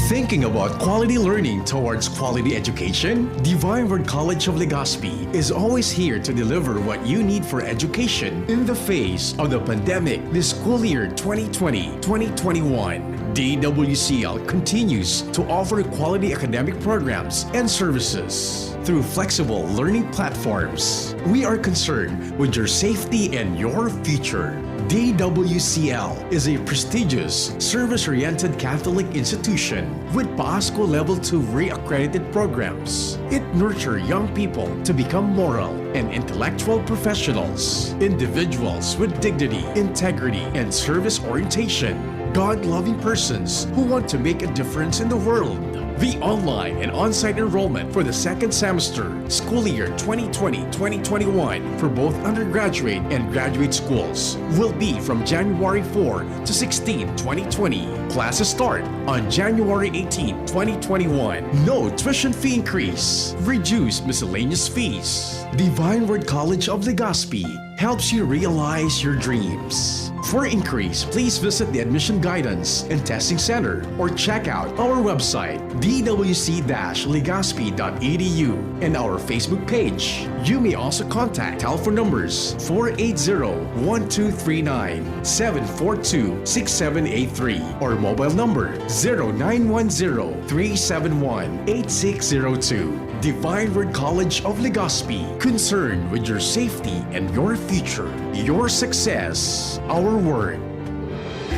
Thinking about quality learning towards quality education? Divine Word College of Legazpi is always here to deliver what you need for education in the face of the pandemic this school year twenty twenty, twenty twenty-one. D W C L continues to offer quality academic programs and services through flexible learning platforms. We are concerned with your safety and your future. D W C L is a prestigious, service-oriented Catholic institution with Pasko Level two re-accredited programs. It nurtures young people to become moral and intellectual professionals, individuals with dignity, integrity, and service orientation, God-loving persons who want to make a difference in the world. The online and on-site enrollment for the second semester, school year twenty twenty, twenty twenty-one, for both undergraduate and graduate schools will be from January four to sixteen, twenty twenty. Classes start on January eighteen, twenty twenty-one. No tuition fee increase. Reduced miscellaneous fees. Divine Word College of Legazpi helps you realize your dreams. For inquiries, please visit the Admission Guidance and Testing Center or check out our website, d w c dash legazpi dot e d u, and our Facebook page. You may also contact telephone numbers four eight zero, one two three nine, seven four two, six seven eight three, or mobile number zero nine one zero, three seven one, eight six zero two. Divine Word College of Legazpi, concerned with your safety and your future. Your success, our word.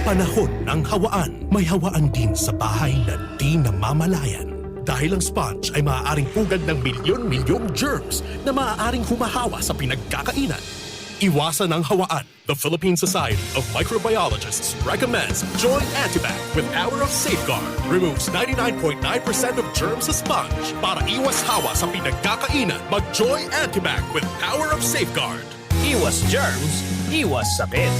Panahon ng hawaan. May hawaan din sa bahay na di namamalayan. Dahil ang sponge ay maaaring pugad ng milyon-milyong germs na maaaring humahawa sa pinagkakainan. Iwasan ang hawaan. The Philippine Society of Microbiologists recommends Joy Antibac with Power of Safeguard. Removes ninety-nine point nine percent of germs sa sponge. Para iwas hawa sa pinagkakainan, mag Joy Antibac with Power of Safeguard. Iwas germs, iwas sakit.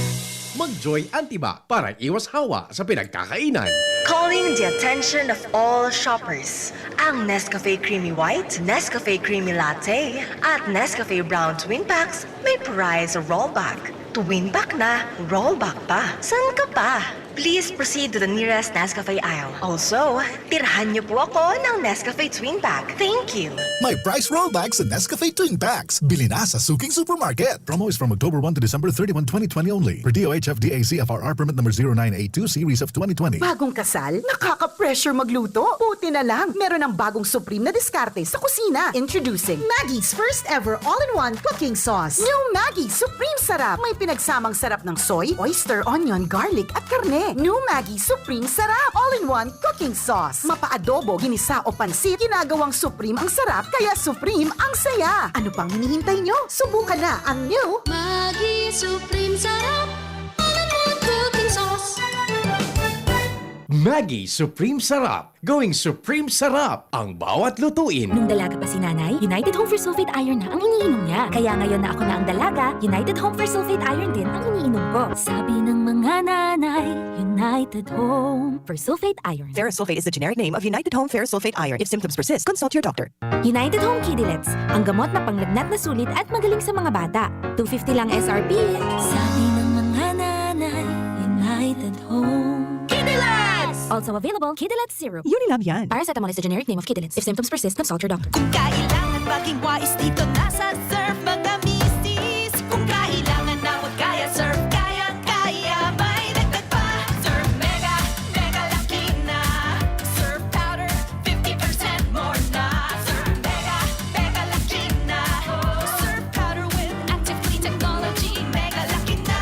Mag-Joy Antibac para iwas hawa sa pinagkakainan. Calling the attention of all shoppers. Ang Nescafe Creamy White, Nescafe Creamy Latte, at Nescafe Brown Twin Packs may prize rollback. Twin Pack na, rollback pa. San ka pa? Please proceed to the nearest Nescafe aisle. Also, tirhan niyo po ako ng Nescafe Twin Pack. Thank you! May price rollback sa Nescafe Twin Packs. Bili na sa suking supermarket. Promo is from October one to December thirty-one, twenty twenty only. Per D O H F D A C F R R permit number zero nine eight two series of twenty twenty. Bagong kasal? Nakaka-pressure magluto? Buti na lang, meron ng bagong Supreme na diskarte sa kusina. Introducing Maggie's first ever all-in-one cooking sauce. New Maggie Supreme Sarap. May pinagsamang sarap ng soy, oyster, onion, garlic, at karne. New Maggie Supreme Sarap. All-in-one cooking sauce. Mapa-adobo, ginisa o pansit, ginagawang Supreme ang sarap, kaya Supreme ang saya. Ano pang hinihintay nyo? Subukan na ang new Maggi Supreme Sarap. All-in-one cooking sauce. Maggi Supreme Sarap. Going Supreme Sarap ang bawat lutuin. Nung dalaga pa si nanay, United Home for Sulfate Iron na ang iniinom niya. Kaya ngayon na ako na ang dalaga, United Home for Sulfate Iron din ang iniinom ko. Sabi ng mga nanay, United Home for Sulfate Iron. Ferrosulfate is the generic name of United Home Ferrosulfate Iron. If symptoms persist, consult your doctor. United Home Kidilets, ang gamot na panglagnat na sulit at magaling sa mga bata. two fifty lang S R P. Sabi ng mga nanay, United Home. Kidilets! Also available, Kidilets Syrup. Unilab yan. Paracetamol is the generic name of Kidilets. If symptoms persist, consult your doctor. Kung kailangan maging wais dito na sa Surf mga misis. Kung kailangan na huwag kaya Surf, kaya, kaya may dagdag pa. Surf Mega, Mega Laki na. Surf Powder, fifty percent more na. Surf Mega, Mega Laki na. Surf Powder with active clean technology. Mega Laki na,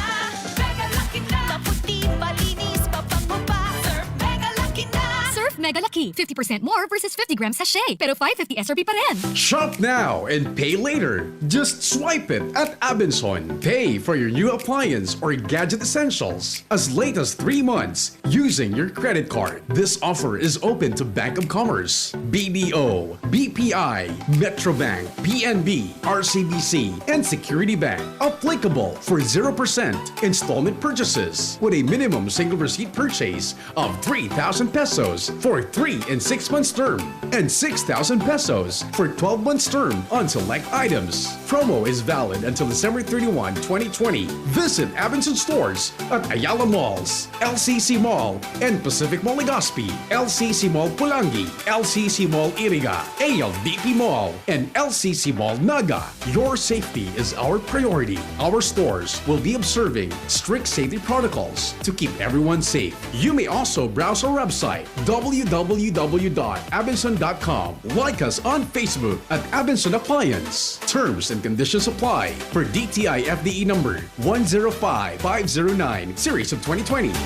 Mega Laki na. Maputi, malinis, mabango pa. Surf Mega Laki na. Surf Mega Laki, fifty percent more versus fifty gram sachet, pero five fifty S R P pa rin. Shop now and pay later. Just swipe it at Abenson. Pay for your new appliance or gadget essentials as late as three months using your credit card. This offer is open to Bank of Commerce, B D O, B P I, Metrobank, P N B, R C B C, and Security Bank. Applicable for zero percent installment purchases with a minimum single receipt purchase of three thousand pesos for three in six months term and six thousand pesos for twelve months term on select items. Promo is valid until December thirty-one, twenty twenty. Visit Abenson stores at Ayala Malls, L C C Mall, and Pacific Mall Legazpi, L C C Mall Pulangi, L C C Mall Iriga, A L D P Mall, and L C C Mall Naga. Your safety is our priority. Our stores will be observing strict safety protocols to keep everyone safe. You may also browse our website, w w w dot abenson dot com. Like us on Facebook at Abenson Appliance. Terms and conditions apply, per D T I F D E number one zero five five zero nine, series of twenty twenty.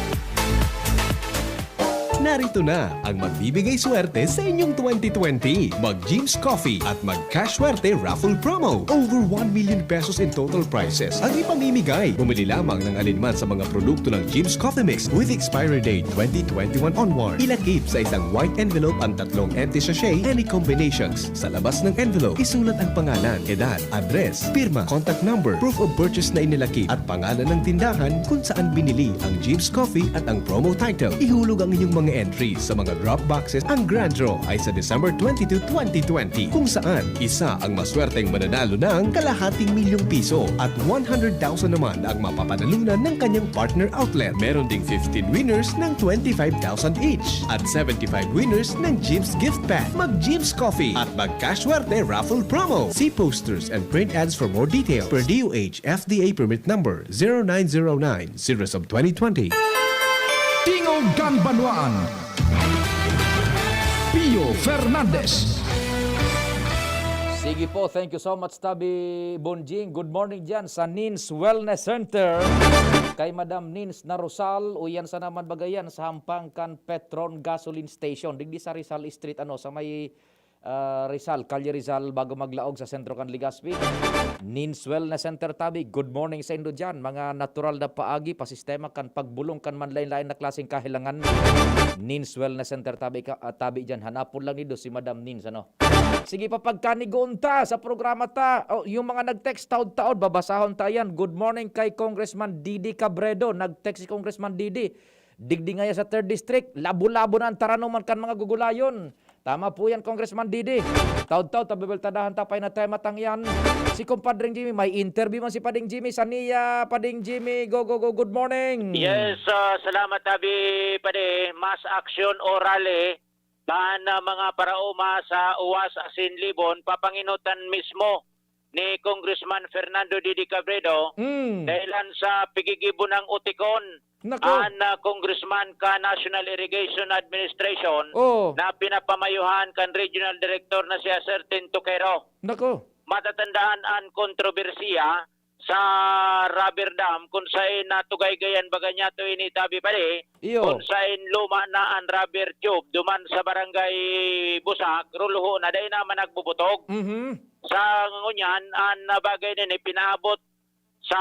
Narito na ang magbibigay swerte sa inyong twenty twenty. Mag-Jim's Coffee at mag-Cash Swerte Raffle Promo. Over one million pesos in total prizes ang ipamimigay. Bumili lamang ng alinman sa mga produkto ng Jim's Coffee Mix with expiry date twenty twenty-one onward. Ilakip sa isang white envelope ang tatlong empty sachet, any combinations. Sa labas ng envelope, isulat ang pangalan, edad, address, pirma, contact number, proof of purchase na inilakip, at pangalan ng tindahan kung saan binili ang Jim's Coffee at ang promo title. Ihulog ang inyong mga entries sa mga drop boxes. Ang grand draw ay sa December twenty-two, twenty twenty, kung saan isa ang maswerteng mananalo ng kalahating milyong piso at one hundred thousand naman ang mapapanalunan ng kanyang partner outlet. Meron ding fifteen winners ng twenty-five thousand each at seventy-five winners ng Jim's Gift Pack. Mag-Jim's Coffee at mag-Cash Swerte Raffle Promo. See posters and print ads for more details. Per D O H F D A permit number zero nine zero nine, series of twenty twenty. Tingog kan Banwaan, Pio Fernandez. Sige po, thank you so much, Tabi Bonjing. Good morning dyan sa Nins Wellness Center. Kay Madam Nins na Rosal, o yan sa naman bagayan sa hampang kan Petron Gasoline Station. Digdi sa Rizal Street, ano, sa may ah, Rizal, Calle Rizal, bago maglaog sa sentro kan Legazpi. Nins Wellness Center Tabi, good morning sa indo dyan. Mga natural na paagi, pasistema kan pagbulong kan manlain-lain na klaseng kahelangan. Nins Wellness Center Tabi, ka, ah, Tabi dyan. Hanapon lang nindo si Madam Nins, ano? Sige, papagkanigoon ta sa programa ta. Oh, yung mga nag-text taod-taod, babasahon ta yan. Good morning kay Congressman Didi Cabredo. Nag-text si Congressman Didi. Digdi ngaya sa third District, labo-labo na an taranuman kan mga gugulayon. Tama po yan, Congressman Didi. Taod-taod, tabibeltadahan ta pa na tema tang yan. Si Compadreng Jimmy, may interview man si Pading Jimmy. Saniya, Pading Jimmy, go, go, go, good morning. Yes, ah, salamat Abi Padi. Mass action o rally kan ah, mga paraoma sa Uwas asin Libon, papanginutan mismo ni Congressman Fernando Didi Cabredo Mm. dahilan sa pigigibo ng utikon Nako. an ah, Congressman ka National Irrigation Administration Oh, na pinapamayuhan kan Regional Director na si Acertin Toquero. nako. Matatandaan an kontrobersiya sa rubber dam kung sain natugay gayan baga niya to ini Tabi Padi, Iyo. kung sain luma na an rubber tube duman sa barangay Busak, rulho na dai naman nagbubutog. Mhm. Sa ngunyan, an bagay nini pinaabot sa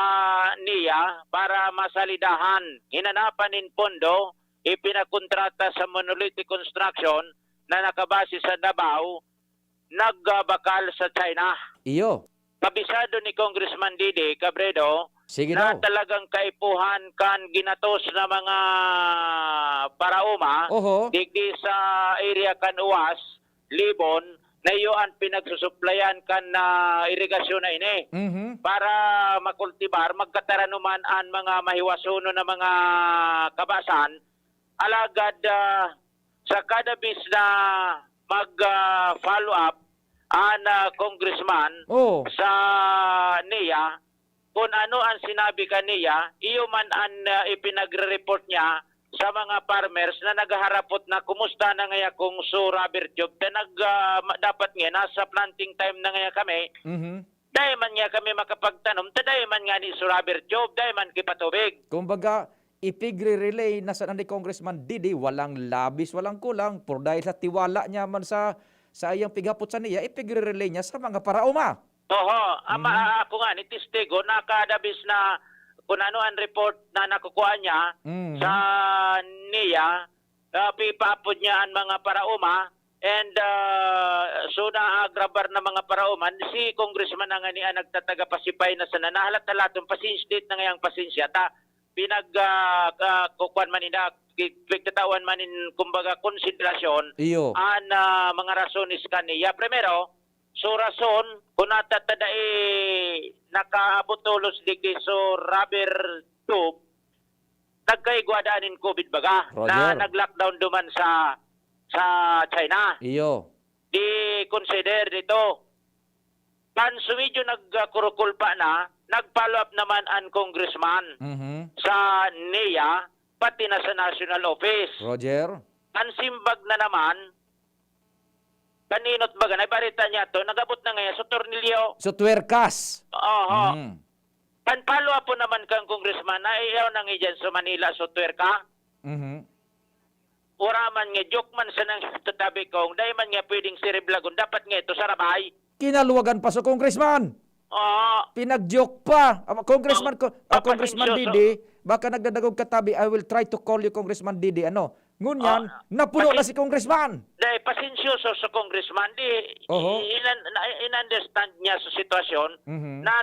niya para masalidahan. Hinanapan nin pondo, ipinakontrata sa Monolithic Construction na nakabase sa Davao, nagbakal sa China. Iyo. Kabisado ni Congressman Didi Cabredo Sige na daw. talagang kaipuhan kan ginatos na mga paraoma Oho. digdi sa area kan Uwas, Libon, na iyo an pinagsusuplayan kan ah, irigasyon na ini. Mhm. Para makultibar, magkataranuman an mga mahiwasonon na mga kabasan. Alagad ah, sa kada bis na mag ah, follow up an ah, congressman Oh. sa niya, kung ano ang sinabi kaniya, iyo man an ah, ipinagre-report niya sa mga farmers na naghaharapot na kumusta na ngaya kung so rubber tube ta nag ah, ma- dapat nga nasa planting time na ngaya kami. Mhm. Dai man nga kami makapagtanom ta dai man nga ni so rubber tube, dai man kipatubig. Kumbaga, ipigre-relay na sana ni Congressman Didi, walang labis, walang kulang, por dahil sa tiwala niya man sa sa iyang pighapot sa niya, ipigre-relay niya sa mga paraoma. Oho, ama Mhm. ako nga ni testigo na kada bis na kung ano ang report na nakukuha niya Mhm. sa niya, uh, pipaapod niya ang mga paraoma and uh, so naagrabar na mga paraoma, si Congressman na nga ni ang nagtatagapasipay na sana nahalat-halaton, pasensya na ngayang pasensya ta pinag uh, uh, kukuan man inda pig-, pigtatawan man nin, kumbaga, konsiderasyon Iyo. an, ah, mga rasones kaniya. Primero, so rason, kung nata ta dai nakaabot tolos digdi so rubber tube, nagkaigwa daan nin COVID baga, na Roger. nag-lockdown duman sa, sa China. Iyo. I-consider dito. Kan so medyo nagkurukulpa na, nag-follow up naman an congressman Mhm. sa NEA, pati na sa national office. Roger. An simbag na naman, kaninot baga, naibarita niya to, nag-abot na ngayon sa tornilyo. So, twerkas. Oho. Mm. Kan follow up po naman kan congressman, na iyaw nang iyan sa Manila, so twerka. Mhm. Wala man nga, joke man sa nang tatabi kong, dahil man nga pwedeng siriblagon, dapat nga ito sarabay. Kinaluwagan pa sa congressman. Oo. Pinag-joke pa. Ah, Congressman, ko, ah, Papa Congressman Sincioso. Didi, baka nagdadagog ka tabi, I will try to call you, Congressman Didi. Ano? Ngunyan, Ah, napuno na kasi- si congressman. Dahil pasensyoso sa congressman, di Oho. inan, na, in-understand niya sa sitwasyon Mhm. na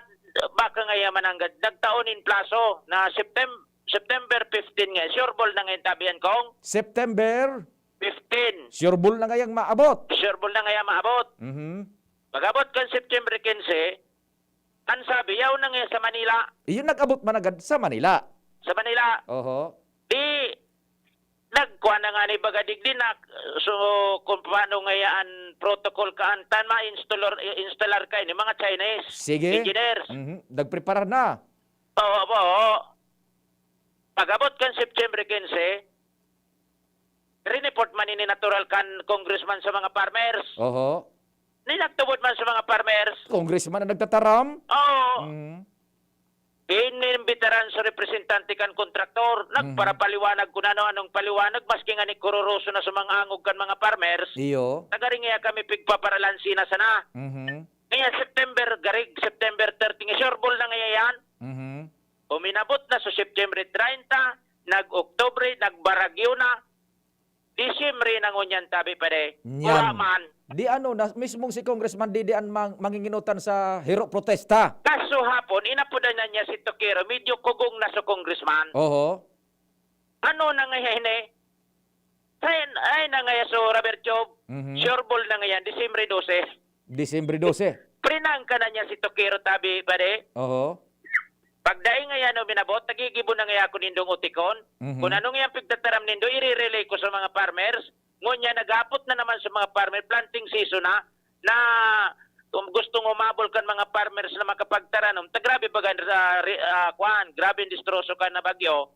baka nga yaman ang nagtaon in plaso na September, September fifteen nga, sure ball na ngayon tabihan kong September, fifteen. sure ball na ngayang maabot. Sure ball na ngayon maabot. Mhm. Pag-abot kan September quince, ang sabi, yaw na ngayon sa Manila. Iyon nag-abot man agad sa Manila. Sa Manila. Oho. Di, nagkuha na nga ni baga digdi na, so, kung paano nga yan protocol ka, ang tan ma-installer, installar ka, ini mga Chinese Sige. engineers. Mhm. Nagpreparar na. Oo, oo. Pag-abot kan September quince, rineport man ini natural kan congressman sa mga farmers. Oho. Ninagtubod man sa mga farmers. Congressman na nagtataram. Oo. Mhm. Inimbitaran sa representante kan kontraktor, nagparapaliwanag kung ano-anong paliwanag, maski nga ni kuroroso na sa mga angog kan mga farmers. Iyo. Nagaringiya kami pigpaparalansi na sana. Mhm. Kaya September, garig, September thirty, nga sure ball na ngayon yan. Mhm. Uminabot na sa September treinta, nag-Oktubre, nagbaragyo na. Disyembre na ngunyan, tabi pa de. Nyan. Wala man. Di ano, na, mismong si Congressman Didi ang mang, manginginotan sa hero protesta. Kaso hapon, inapodan na niya si Tokero, medyo kugong na sa congressman. Oho. Ano na ngayon eh? Ay, ay na ngayon so rubber tube. Mhm. Sure ball na ngayon, Disyembre dose. Disyembre dose. Prinangka na niya si Tokero, tabi pa de. Oho. Pagdaing ngayon, uminabot, nagigibo na ngayon ako nindong utikon. Mhm. Kung anong iyang pigtataram nindo, ire-relay ko sa mga farmers. Ngunyan, naghapot na naman sa mga farmer, planting season na, na kung gustong umabol kan mga farmers na makapagtaranom, ta grabe baga, ah, ri-, ah, kuan, grabe ang distroso kan na bagyo,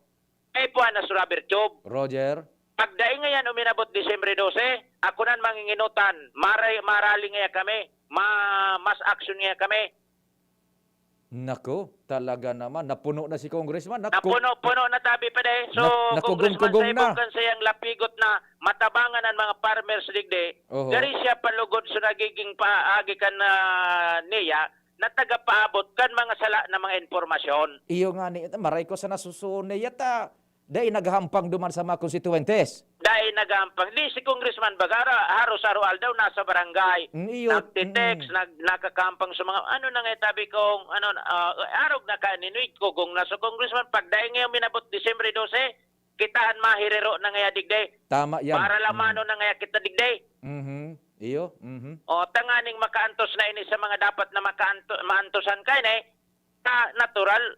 ay puan na sa rubber tube. Roger. Pagdaing ngayon, uminabot Disyembre dose, ako nan manginginutan, maray, marali ngaya kami, ma, mas action ngaya kami. Nako, talaga naman. Napuno na si Congressman. Naku- Napuno-puno na, tabi pa de. So, Nak-, nakugong-kugong Congressman Saibong na. Kan sayang lapigot na matabangan ang mga farmers digdi. Oho. Dari siya palugod sa nagiging paagi kan, ah, NEA na tagapaabot kan mga sala na mga impormasyon. Iyo nga ni, maray ko sa nasusuon niya ta. Dai naghahampang duman sa mga konstituentes. Dai naghahampang. Di si Congressman Bagara, haros araw-aldaw nasa barangay. Mm, iyo, Nagtitext, mm. nag, nakakahampang sa mga, ano na nga tabi kong, ano, ah, arog na ka, ninuig ko kung nasa Congressman. Pagdaing ngayon, minabot Disyembre dose, kitaan mahiriro na nga digdi. Tama yan. Para Mm. lamano na nga kita digdi. Mhm. Iyo. Mhm. O, tanganing makaantos na ini sa mga dapat na makaanto-, maantosan ka ini, ta natural,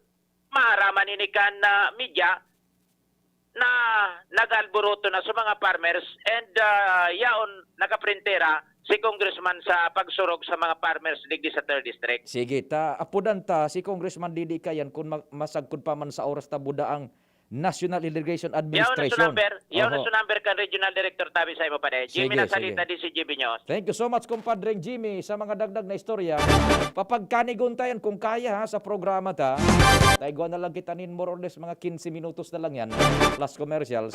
maaraman ini kan, ah, media na nag-alboroto na sa mga farmers and, ah, yaon nakaprintera si Congressman sa pagsurog sa mga farmers digdi sa third District. Sige, ta apudan ta si Congressman Didi Kayan kung ma- masagkod pa man sa oras ta buda ang National Irrigation Yaon na sa Administration. number, yaon na Oho. sa number kan Regional Director tabi sa imo pa de. Jimmy Sige, Nasalita, sige. D C G B News. Thank you so much, kumpadreng Jimmy, sa mga dagdag na istorya. Papagkanigon tayan kung kaya, ha, sa programa ta. Taigwa na lang kita nin more or less mga quince minutos na lang yan. Plus commercials.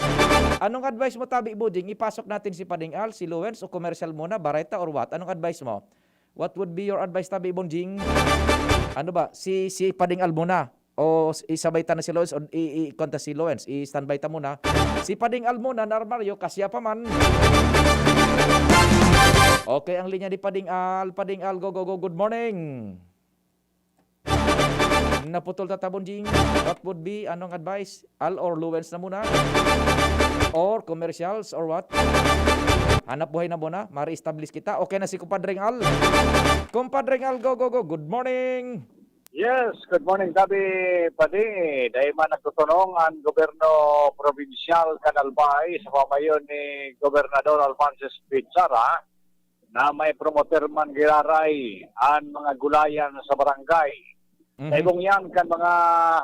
Anong advice mo, Tabi Bujing? Ipasok natin si Pading Al, si Lawrence, o commercial muna, bareta or what? Anong advice mo? What would be your advice, Tabi Bonjing? Ano ba? Si, si Pading Al muna. O s- isabay ta na si Lois o i- i- kanta si Lois. I-standby ta muna. Si Pading Al muna na armaryo, kasya pa man. Okay, ang linya ni Pading Al. Pading Al, go, go, go. Good morning. Naputol ta, Tabon Jing. What would be, anong advice? Al or Lois na muna? or commercials or what? Hanap buhay na muna, ma-reestablish kita. Okay na si Compadre Al. Compadre Al, go, go, go. Good morning. Yes, good morning, Tabi Padi. Dai man nagtutunong ang gobyerno probinsyal kan Albay sa pamayo ni Gobernador Alphonsus Bichara na may promoter man giraray an mga gulayan sa barangay. Mhm. Sa ibong yan kan mga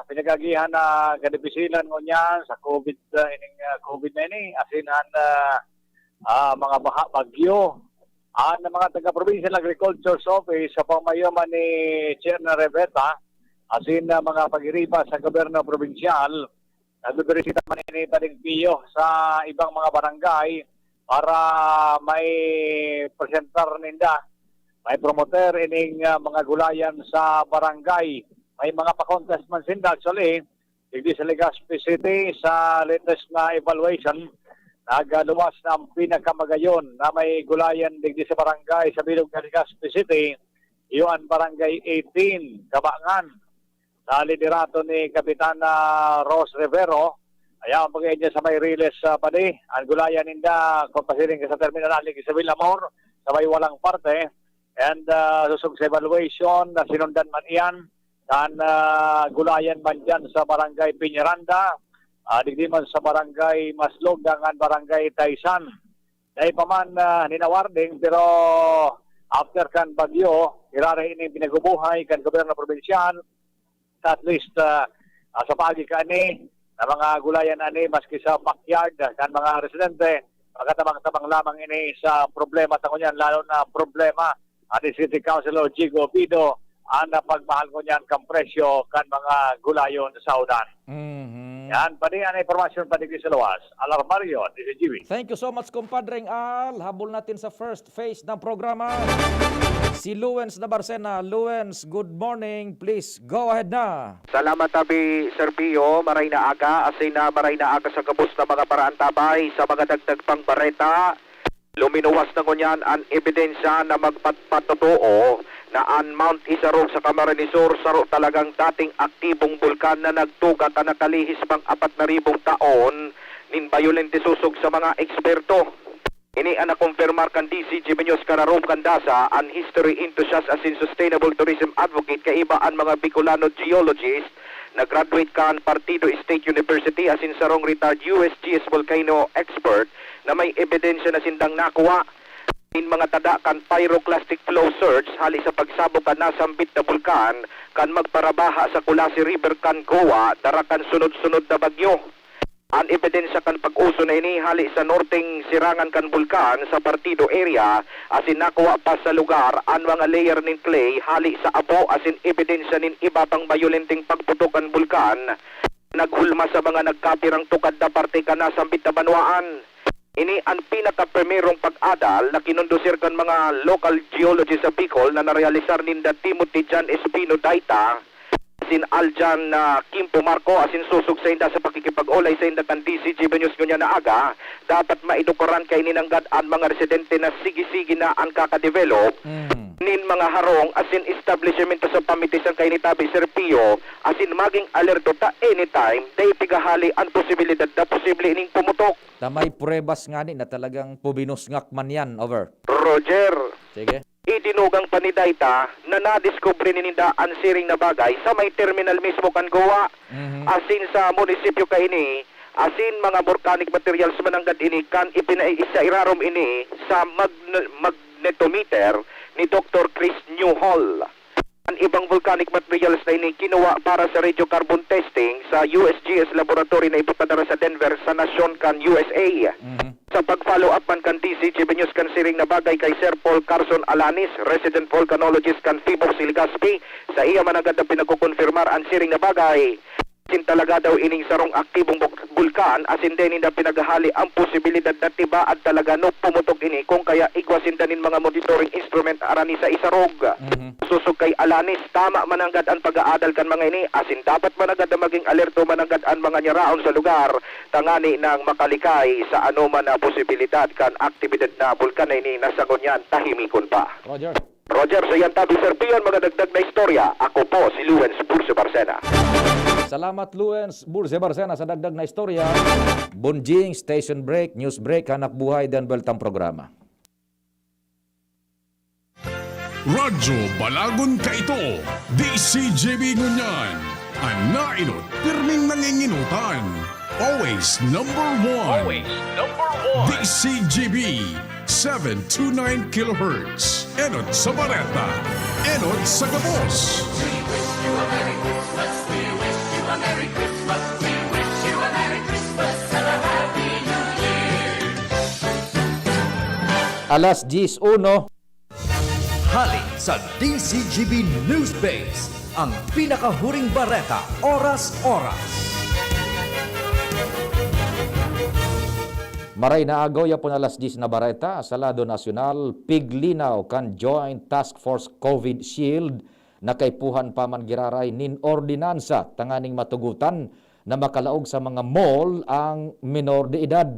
pinagagihan na kadipisilan ngunyan sa COVID, ah, ining, ah, COVID na ini, asin an, ah, ah, mga baha, bagyo. An mga taga Provincial Agriculture's Office sa pamayo man ni Chair na Reveta, asin na mga pag-iriba sa gobyerno probinsyal, nagbibirisita man ini Pading Pio sa ibang mga barangay para may presentar ninda, may promoter ining, ah, mga gulayan sa barangay. May mga pa-contest man sinda, actually, digdi sa Legazpi City, sa latest na evaluation, nagaluwas na ang pinakamagayon na may gulayan digdi sa barangay sa bilog na Legazpi City, iyo an Barangay eighteen, Kabangan. Sa liderato ni Kapitana Rose Rivero, ayan, pag niya sa may Riles, ah, Padi, ang gulayan ninda, kung pasiring ka sa terminal, aling sa Villamor, sa may walang parte, and, ah, susog sa evaluation na sinundan man iyan, kan, ah, gulayan man dyan sa Barangay Peñaranda, ah, digdi man sa Barangay Maslog, dangan Barangay Taysan. Dai pa man, ah, nina-warning, pero after kan bagyo, iraray ini pinagubuhay kan gobyerno probinsyal, sa at least, ah, ah, sa paagi kani na mga gulayan ani maski sa backyard, ah, kan mga residente, makatabang-tabang lamang ini sa problema ta ngunyan, lalo na problema ani City Councilor Jigo Obido, an pagmahal ngunyan kan presyo kan mga gulayon sa udan. Mhm. Yan, Padi, an impormasyon, Padi, sa luwas. Alarmario, D C G B. Thank you so much, Compadre Al. Habol natin sa first phase ng programa. Si Luens Nabarcena. Luens, good morning. Please, go ahead na. Salamat, Tabi Sir Pio. Maray na aga, asin na maray na aga sa gabos na mga paraantabay. Sa mga dagdag pang bareta, luminuwas na ngunyan an ebidensya na magpatpatotoo na an Mount Isarog sa Camarines Sur saro talagang dating aktibong bulkan na nagtuga kan nakalihis pang apat na ribong taon nin bayolente sosog sa mga eksperto. Ini an nakumpirmar kan D C G B News Kararom kan DASA, an history enthusiast asin sustainable tourism advocate kaiba an mga Bicolano geologist na graduate kan Partido State University asin sarong retired U S G S volcano expert na may ebidensya na sindang nakuha nin mga tada kan pyroclastic flow surge hali sa pagsabog kan nasambit na bulkan kan magparabaha sa Culasi River kan Goa dara kan sunod-sunod na bagyo. An ebidensya kan pag-uso na ini hale sa norteng sirangan kan bulkan sa Partido area, asin nakuha pa sa lugar an mga layer nin clay hale sa apo asin ebidensya nin iba pang bayolenteng pagputok kan bulkan, naghulma sa mga nagkapirang tukad na parte kan nasambit na banwaan. Ini an pinakaprimerong pag-adal na kinondusir kan mga local geologist sa Bicol na narealisar ninda Timothy John Espino Daita, asin Aljan na Kimpo Marco, asin sosog sainda sa pakikipag-olay sainda kan D C G B News ngunyan na aga, dapat maidukoran kaini nanggad an mga residente na sige-sige na an kakadevelop Mm. nin mga harong asin establishmento sa pamitisan kaini, Tabi Sir Pio, asin maging alerto ta anytime, dai pighahali an posibilidad na posible ining pumutok. Ta may pruebas ngani na talagang pubinusngak man yan. Over. Roger. Sige. Idinugang pa ni Daita na nadiskubre ninda an siring na bagay sa may terminal mismo kan Goa, Mhm. asin sa munisipyo kaini, asin mga volcanic materials mananggad ini kan ipinaiisa irarom ini sa magn-, magnetometer ni Doktor Chris Newhall. An ibang volcanic materials na ini kinuha para sa radiocarbon testing sa U S G S laboratory na ipapadara sa Denver sa nasyon kan U S A. Mhm. Sa pag-follow up man kan D C G B News kan siring na bagay kay Sir Paul Carson Alanis, resident volcanologist kan PHIVOLCS Legazpi, sa iya mananggad na pinagkukonfirmar an siring na bagay. Asin talaga daw ining sarong aktibong buk-, bulkan, asin dai ninda pinaghahali ang posibilidad na tibaad talaga no pumutok ini, kung kaya igwa sinda nin mga monitoring instrument arani sa Isarog. Mhm. Sosog kay Alanis, tama mananggad an pag-aadal kan mga ini, asin dapat mananggad na maging alerto mananggad an mga nyaraon sa lugar, tangani nang makalikay sa anoman na posibilidad kan aktibidad na bulkan na ini na sa ngunyan tahimikon pa. Roger. Roger, sa iyan tabi, Sir Pion, mga dagdag na istorya. Ako po si Lawrence Burso Barcena. Salamat, Luens Burze Barcena, sa dagdag na istorya. Bunjing, station break, news break, hanap buhay, dan buweltang programa. Radyo Balagon kaito, D C G B ngunyan. An nainot, pirming nanginginotan. Always number one. Always number one. D C G B, seven two nine kilohertz. Enot sa bareta, enot sa gabos. We wish you a Merry Christmas. We wish you a Merry Christmas. We wish you a Merry Christmas and a Happy New Year. Alas diyes uno. Hali sa D C G B Newspace, ang pinakahuring bareta, oras-oras. Maray na agaw, yapon alas diyes na bareta sa lado nasyonal. Piglinaw kan Joint Task Force COVID Shield na kaipuhan pa man giraray nin ordinansa tanganing matugotan na makalaog sa mga mall ang menor de edad.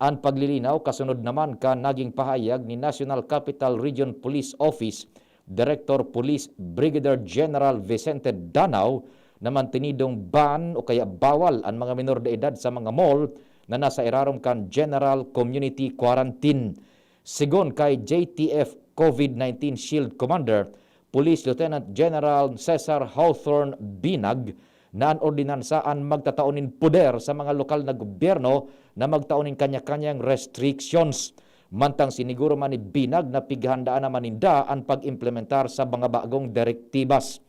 An paglilinaw kasunod naman kan naging pahayag ni National Capital Region Police Office Director Police Brigadier General Vicente Danao na mantinidong ban o kaya bawal an mga menor de edad sa mga mall na nasa irarom kan General Community Quarantine. Sigon kay J T F COVID nineteen Shield Commander, Police Lieutenant General Cesar Hawthorne Binag, na an ordinansa an magtatao nin poder sa mga lokal na gobyerno na magtao nin kanya-kanyang restrictions. Mantang siniguro man ni Binag na pighahandaan naman ninda an pag-implementar sa mga bagong direktibas.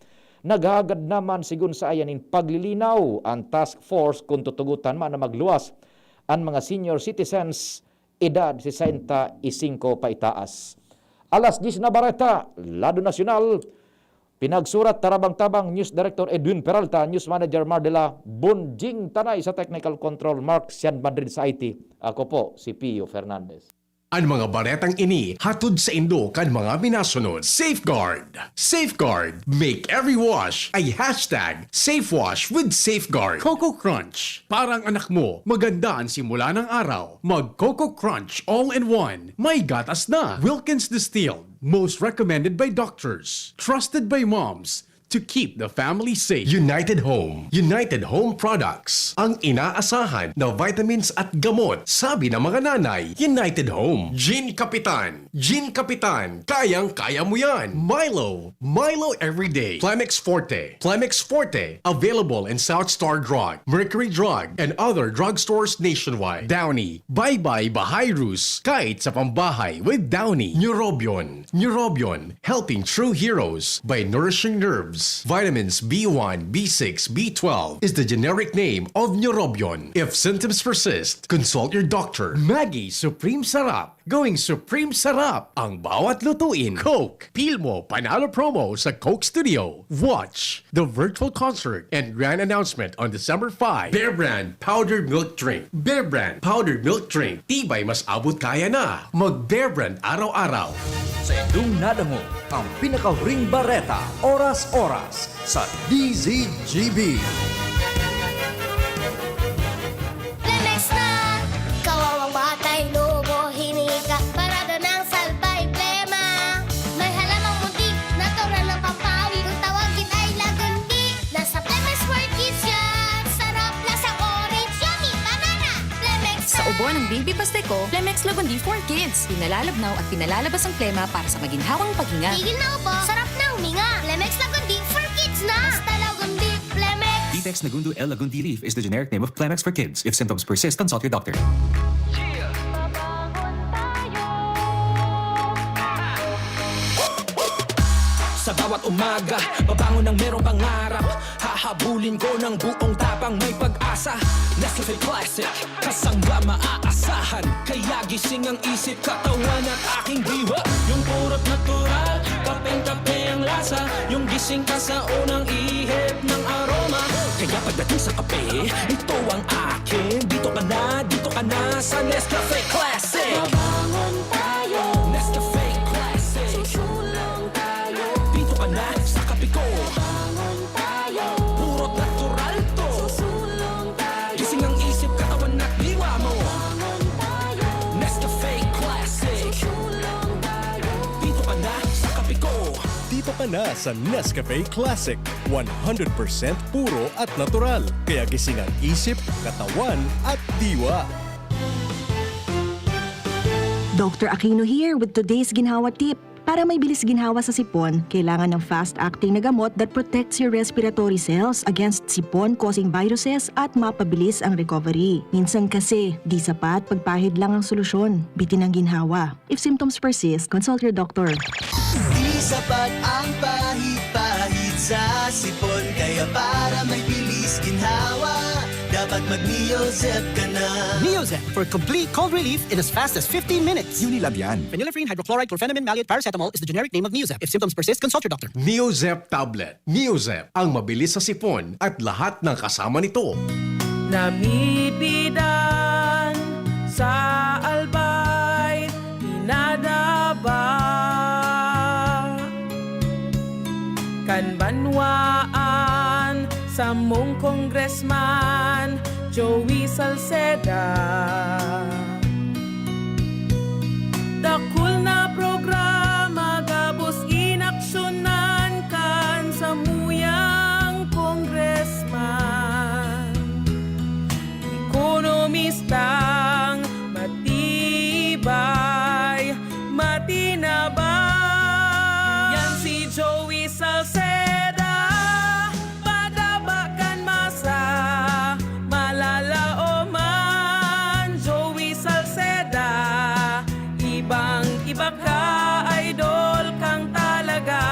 Naghahagad naman, sigon sa ayan, nin paglilinaw an task force kun tutugotan man na magluwas an mga senior citizens edad sesenta y cinco paitaas. Alas diyes na bareta, lado nasyonal. Pinagsurat, Tarabang-tabang, News Director Edwin Peralta, News Manager Mar de la Bonjing Tanay, sa Technical Control, Mark Sian Madrid sa I T. Ako po si Pio Fernandez. An mga baretang ini hatod saindo kan mga minasunod. Safeguard. Safeguard. Make every wash a hashtag safe wash with Safeguard. Coco Crunch. Para ang anak mo, maganda an simula ng araw. Mag Coco Crunch all in one. May gatas na. Wilkins Distilled. Most recommended by doctors. Trusted by moms. To keep the family safe. United Home. United Home Products. Ang inaasahan na vitamins at gamot, sabi ng mga nanay. United Home. Gin Kapitan. Gin Kapitan. Kayang-kaya mo yan. Milo. Milo everyday. Plemex Forte. Plemex Forte. Available in South Star Drug, Mercury Drug, and other drugstores nationwide. Downy. Bye-bye Bahayrus. Kahit sa pambahay with Downy. Neurobion. Neurobion. Helping true heroes by nourishing nerves. Vitamins B one, B six, B twelve is the generic name of Neurobion. If symptoms persist, consult your doctor. Maggi Supreme Sarap. Going Supreme Sarap ang bawat lutuin. Coke. Feel mo panalo promo sa Coke Studio. Watch the virtual concert and grand announcement on December five. Bear Brand Powdered Milk Drink. Bear Brand Powdered Milk Drink. Tibay mas abot kaya na. Mag Bear Brand araw-araw. Sa indong nadangog ang pinakahuring bareta, oras-oras, sa D Z G B. Lemex na! Kawawang batay, lobo, hinika, parada ng salbay, plema. May halamang muntik, natural na pampawi. Kung tawagin ay lagundi, nasa Lemex for Kids yan. Sarap, lasang orange, yummy, banana. Lemex Sa na! Ubo ng Baby Pasteco, Lemex Lagundi for Kids. Pinalalabnaw at pinalalabas ang plema para sa maginhawang paghinga. Tigil na ubo, sarap na huminga. Lemex Lagundi for Kids na! Basta Lagundi, Lemex! Ditex Nagundo L Lagundi Leaf is the generic name of Clemex for kids. If symptoms persist, consult your doctor. Sa bawat umaga, babangon ng merong pangarap. Hahabulin ko ng buong tapang, may pag-asa. Nescafe Classic, kasangga maaasahan. Kaya gising ang isip, katawan at aking diwa. Yung purot natural, kapeng-kape ang lasa. Yung gising ka sa unang ihip ng aroma. Kaya pagdating sa kape, ito ang akin. Dito ka na, dito ka na sa Nescafe Classic. Mabangon tayo. Nescafe Classic. Susulong tayo. Dito ka na sa kape ko. Mabangon tayo. Puro natural to. Susulong tayo. Gising ang isip, katawan at diwa mo. Mabangon tayo. Nescafe Classic. Susulong tayo. Dito ka na sa kape ko. Dito ka na sa Nescafe Classic, one hundred percent puro at natural. Kaya gising ang isip, katawan, at diwa. Doctor Aquino here with today's ginhawa tip. Para may bilis ginhawa sa sipon, kailangan ng fast-acting na gamot that protects your respiratory cells against sipon-causing viruses at mapabilis ang recovery. Minsan kasi, di sapat pagpahid lang ang solusyon. Bitin ang ginhawa. If symptoms persist, consult your doctor. Di sapat ang pahid-pahid sa sipon. Kaya para may bilis ginhawa, dapat mag-Neozep ka na. Neozep for complete cold relief in as fast as fifteen minutes. Unilab yan. Phenylephrine, hydrochloride, chlorphenamine, maleate, paracetamol is the generic name of Neozep. If symptoms persist, consult your doctor. Neozep tablet. Neozep, ang mabilis sa sipon at lahat ng kasama nito. Namipidan sa Albay, pinadaba kan banwaan samong Congressman Joey Salceda. Dakul na programa gabos inaksyonan kan samuyang Congressman. Ekonomistang matibay, matinabang. Yan si Joey Salceda, padaba kan masa, malalaoman. Joey Salceda, ibang-iba ka, idol kang talaga.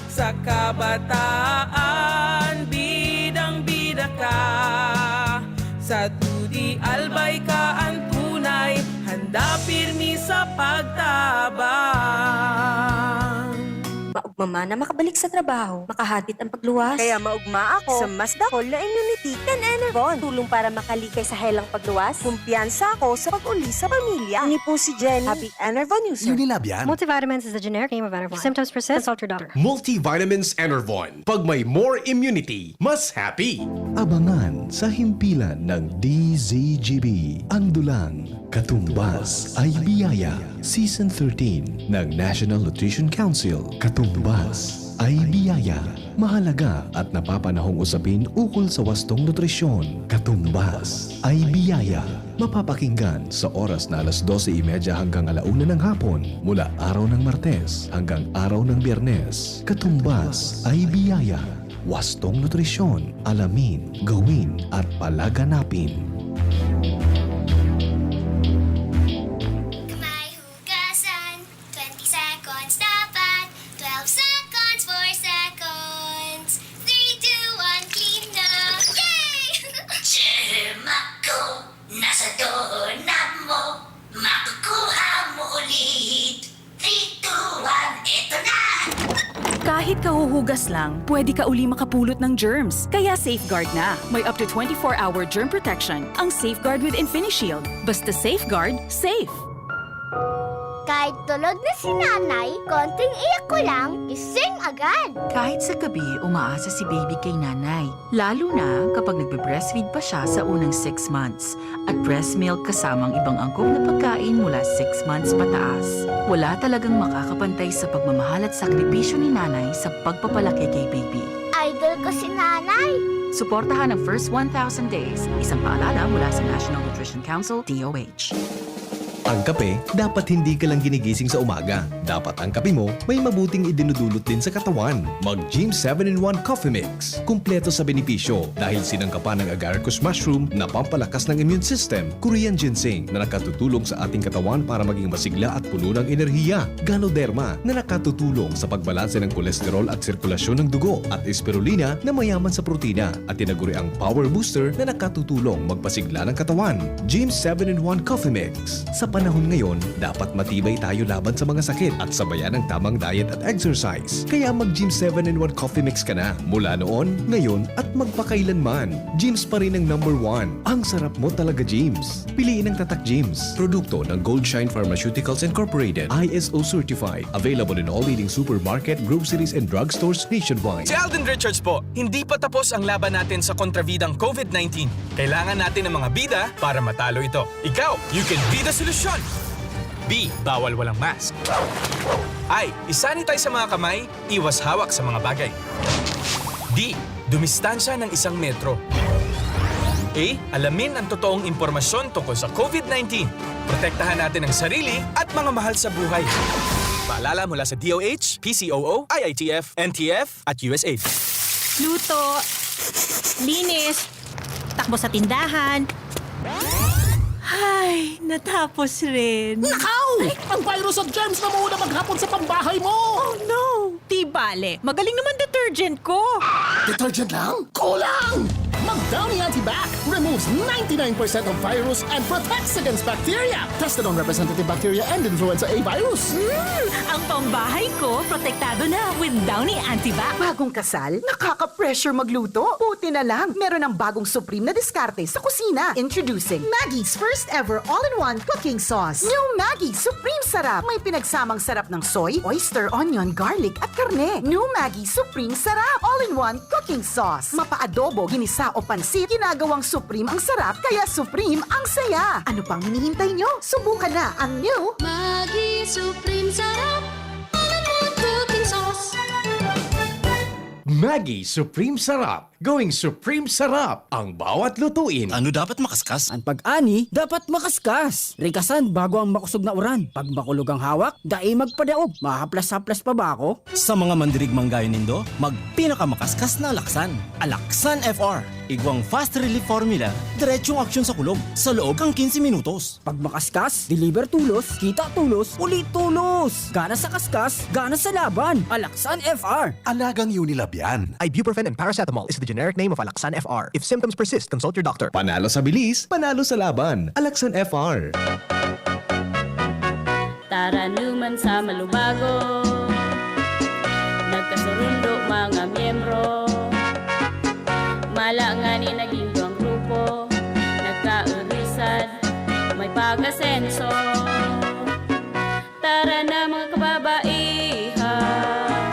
Sa kabataan, bidang-bida ka. Sa dudi, albay ka an tunay, handa pirmi sa pagtabang. Maugma man na makabalik sa trabaho, makahadit ang pagluwas. Kaya maugma ako sa mas dakol na immunity kan Enervon. Tulong para makalikay sa helang pagluwas. Kumpiyansa ako sa pag-uli sa pamilya. Ini po si Jenny. Happy Enervon user. Unilab yan. Multivitamins is the generic name of Enervon. If symptoms persist, consult your doctor. Multivitamins Enervon. Pag may more immunity, mas happy. Abangan sa himpilan ng D Z G B ang dulang Katumbas ay Biyaya, Season thirteen ng National Nutrition Council. Katumbas ay Biyaya, mahalaga at napapanahong usapin ukol sa wastong nutrisyon. Katumbas ay Biyaya, mapapakinggan sa oras na alas dose y media hanggang ala una ng hapon, mula araw ng Martes hanggang araw ng Biyernes. Katumbas ay Biyaya, wastong nutrisyon, alamin, gawin at palaganapin. May hugasan, twenty seconds dapat, twelve seconds, four seconds, three, two, one, clean na! Yay! Germ ako, nasa doorknob mo, makukuha mo ulit. Three, two, one, eto na! Kahit kahuhugas lang, pwede ka uli makapulot ng germs. Kaya Safeguard na. May up to twenty-four hour germ protection ang Safeguard with InfiniShield. Basta Safeguard, safe! Kahit tulog na si nanay, konting iyak ko lang, gising agad. Kahit sa gabi, umaasa si baby kay nanay. Lalo na kapag nagbe-breastfeed pa siya sa unang six months. At breast milk kasamang ibang angkop na pagkain mula six months pataas. Wala talagang makakapantay sa pagmamahal at sakripisyo ni nanay sa pagpapalaki kay baby. Idol ko si nanay! Suportahan ang first one thousand days, isang paalala mula sa National Nutrition Council, D O H. Ang kape, dapat hindi ka lang ginigising sa umaga. Dapat ang kape mo may mabuting idinudulot din sa katawan. Mag Gym seven in one Coffee Mix. Kumpleto sa benepisyo dahil sinangkapan ng agaricus mushroom na pampalakas ng immune system, Korean ginseng na nakatutulong sa ating katawan para maging masigla at puno ng enerhiya, Ganoderma na nakatutulong sa pagbalanse ng kolesterol at sirkulasyon ng dugo, at Spirulina na mayaman sa protina at tinaguriang power booster na nakatutulong magpasigla ng katawan. Gym seven in one Coffee Mix. Sa panahon ngayon, dapat matibay tayo laban sa mga sakit at sabayan ang tamang diet at exercise. Kaya mag Gym seven in one Coffee Mix ka na. Mula noon, ngayon, at magpakailanman. Gym's pa rin ang number one. Ang sarap mo talaga, Gym's. Piliin ang Tatak Gym's. Produkto ng Goldshine Pharmaceuticals Incorporated. I S O certified. Available in all leading supermarket, groceries, and drugstores nationwide. Si Alden Richards po. Hindi pa tapos ang laban natin sa kontrabidang COVID nineteen. Kailangan natin ng mga bida para matalo ito. Ikaw, you can be the solution! B. Bawal walang mask. I. I-sanitize sa mga kamay, iwas hawak sa mga bagay. D. Dumistansya ng isang metro. A. Alamin ang totoong impormasyon tungkol sa COVID nineteen. Protektahan natin ang sarili at mga mahal sa buhay. Paalala mula sa D O H, P C O O, I I T F, N T F, at U S A I D. Luto, linis, takbo sa tindahan. Ay, natapos rin. Nakaw! Ang virus at germs na muna maghapon sa pambahay mo! Oh no! Di bale, magaling naman detergent ko. Detergent lang? Kulang! Mag-Downy Antibac removes ninety-nine percent of virus and protects against bacteria. Tested on representative bacteria and influenza A virus. Hmm, ang pambahay ko protektado na with Downy Antibac. Bagong kasal? Nakaka-pressure magluto? Buti na lang, meron ng bagong supreme na diskarte sa kusina. Introducing Maggie's first ever all-in-one cooking sauce. New Maggi Supreme Sarap. May pinagsamang sarap ng soy, oyster, onion, garlic at karne. New Maggi Supreme Sarap. All-in-one cooking sauce. Mapa-adobo, ginisa o pansit, ginagawang supreme ang sarap, kaya supreme ang saya. Ano pang hinihintay nyo? Subukan na ang new Maggi Supreme Sarap. All-in-one cooking sauce. Maggi Supreme Sarap. Going Supreme Sarap ang bawat lutuin. Ano dapat makaskas? An pag-ani dapat makaskas. Rikasan bago ang makosog na uran. Pag makulog ang hawak, dai magpadaog. Mahaplas-haplas pa ba ako? Sa mga mandirigmang gayo nindo, magpinakamakaskas na alaksan. Alaksan F R. Igwang fast relief formula, diretsong aksyon sa kulog, sa loob kan quince minutos. Pag makaskas, deliver tulos, kita tulos, uli tulos! Gana sa kaskas, gana sa laban! Alaksan F R! Alagang Unilab yan. Ibuprofen and paracetamol is the generic name of Alaxan F R. If symptoms persist, consult your doctor. Panalo sa bilis, panalo sa laban. Alaxan F R. Taranuman sa malubago, nagkasurundo mga miyembro. Mala ngani naging duwang grupo, nagkaurisan, may pag-asenso. Tara na mga kababaihan,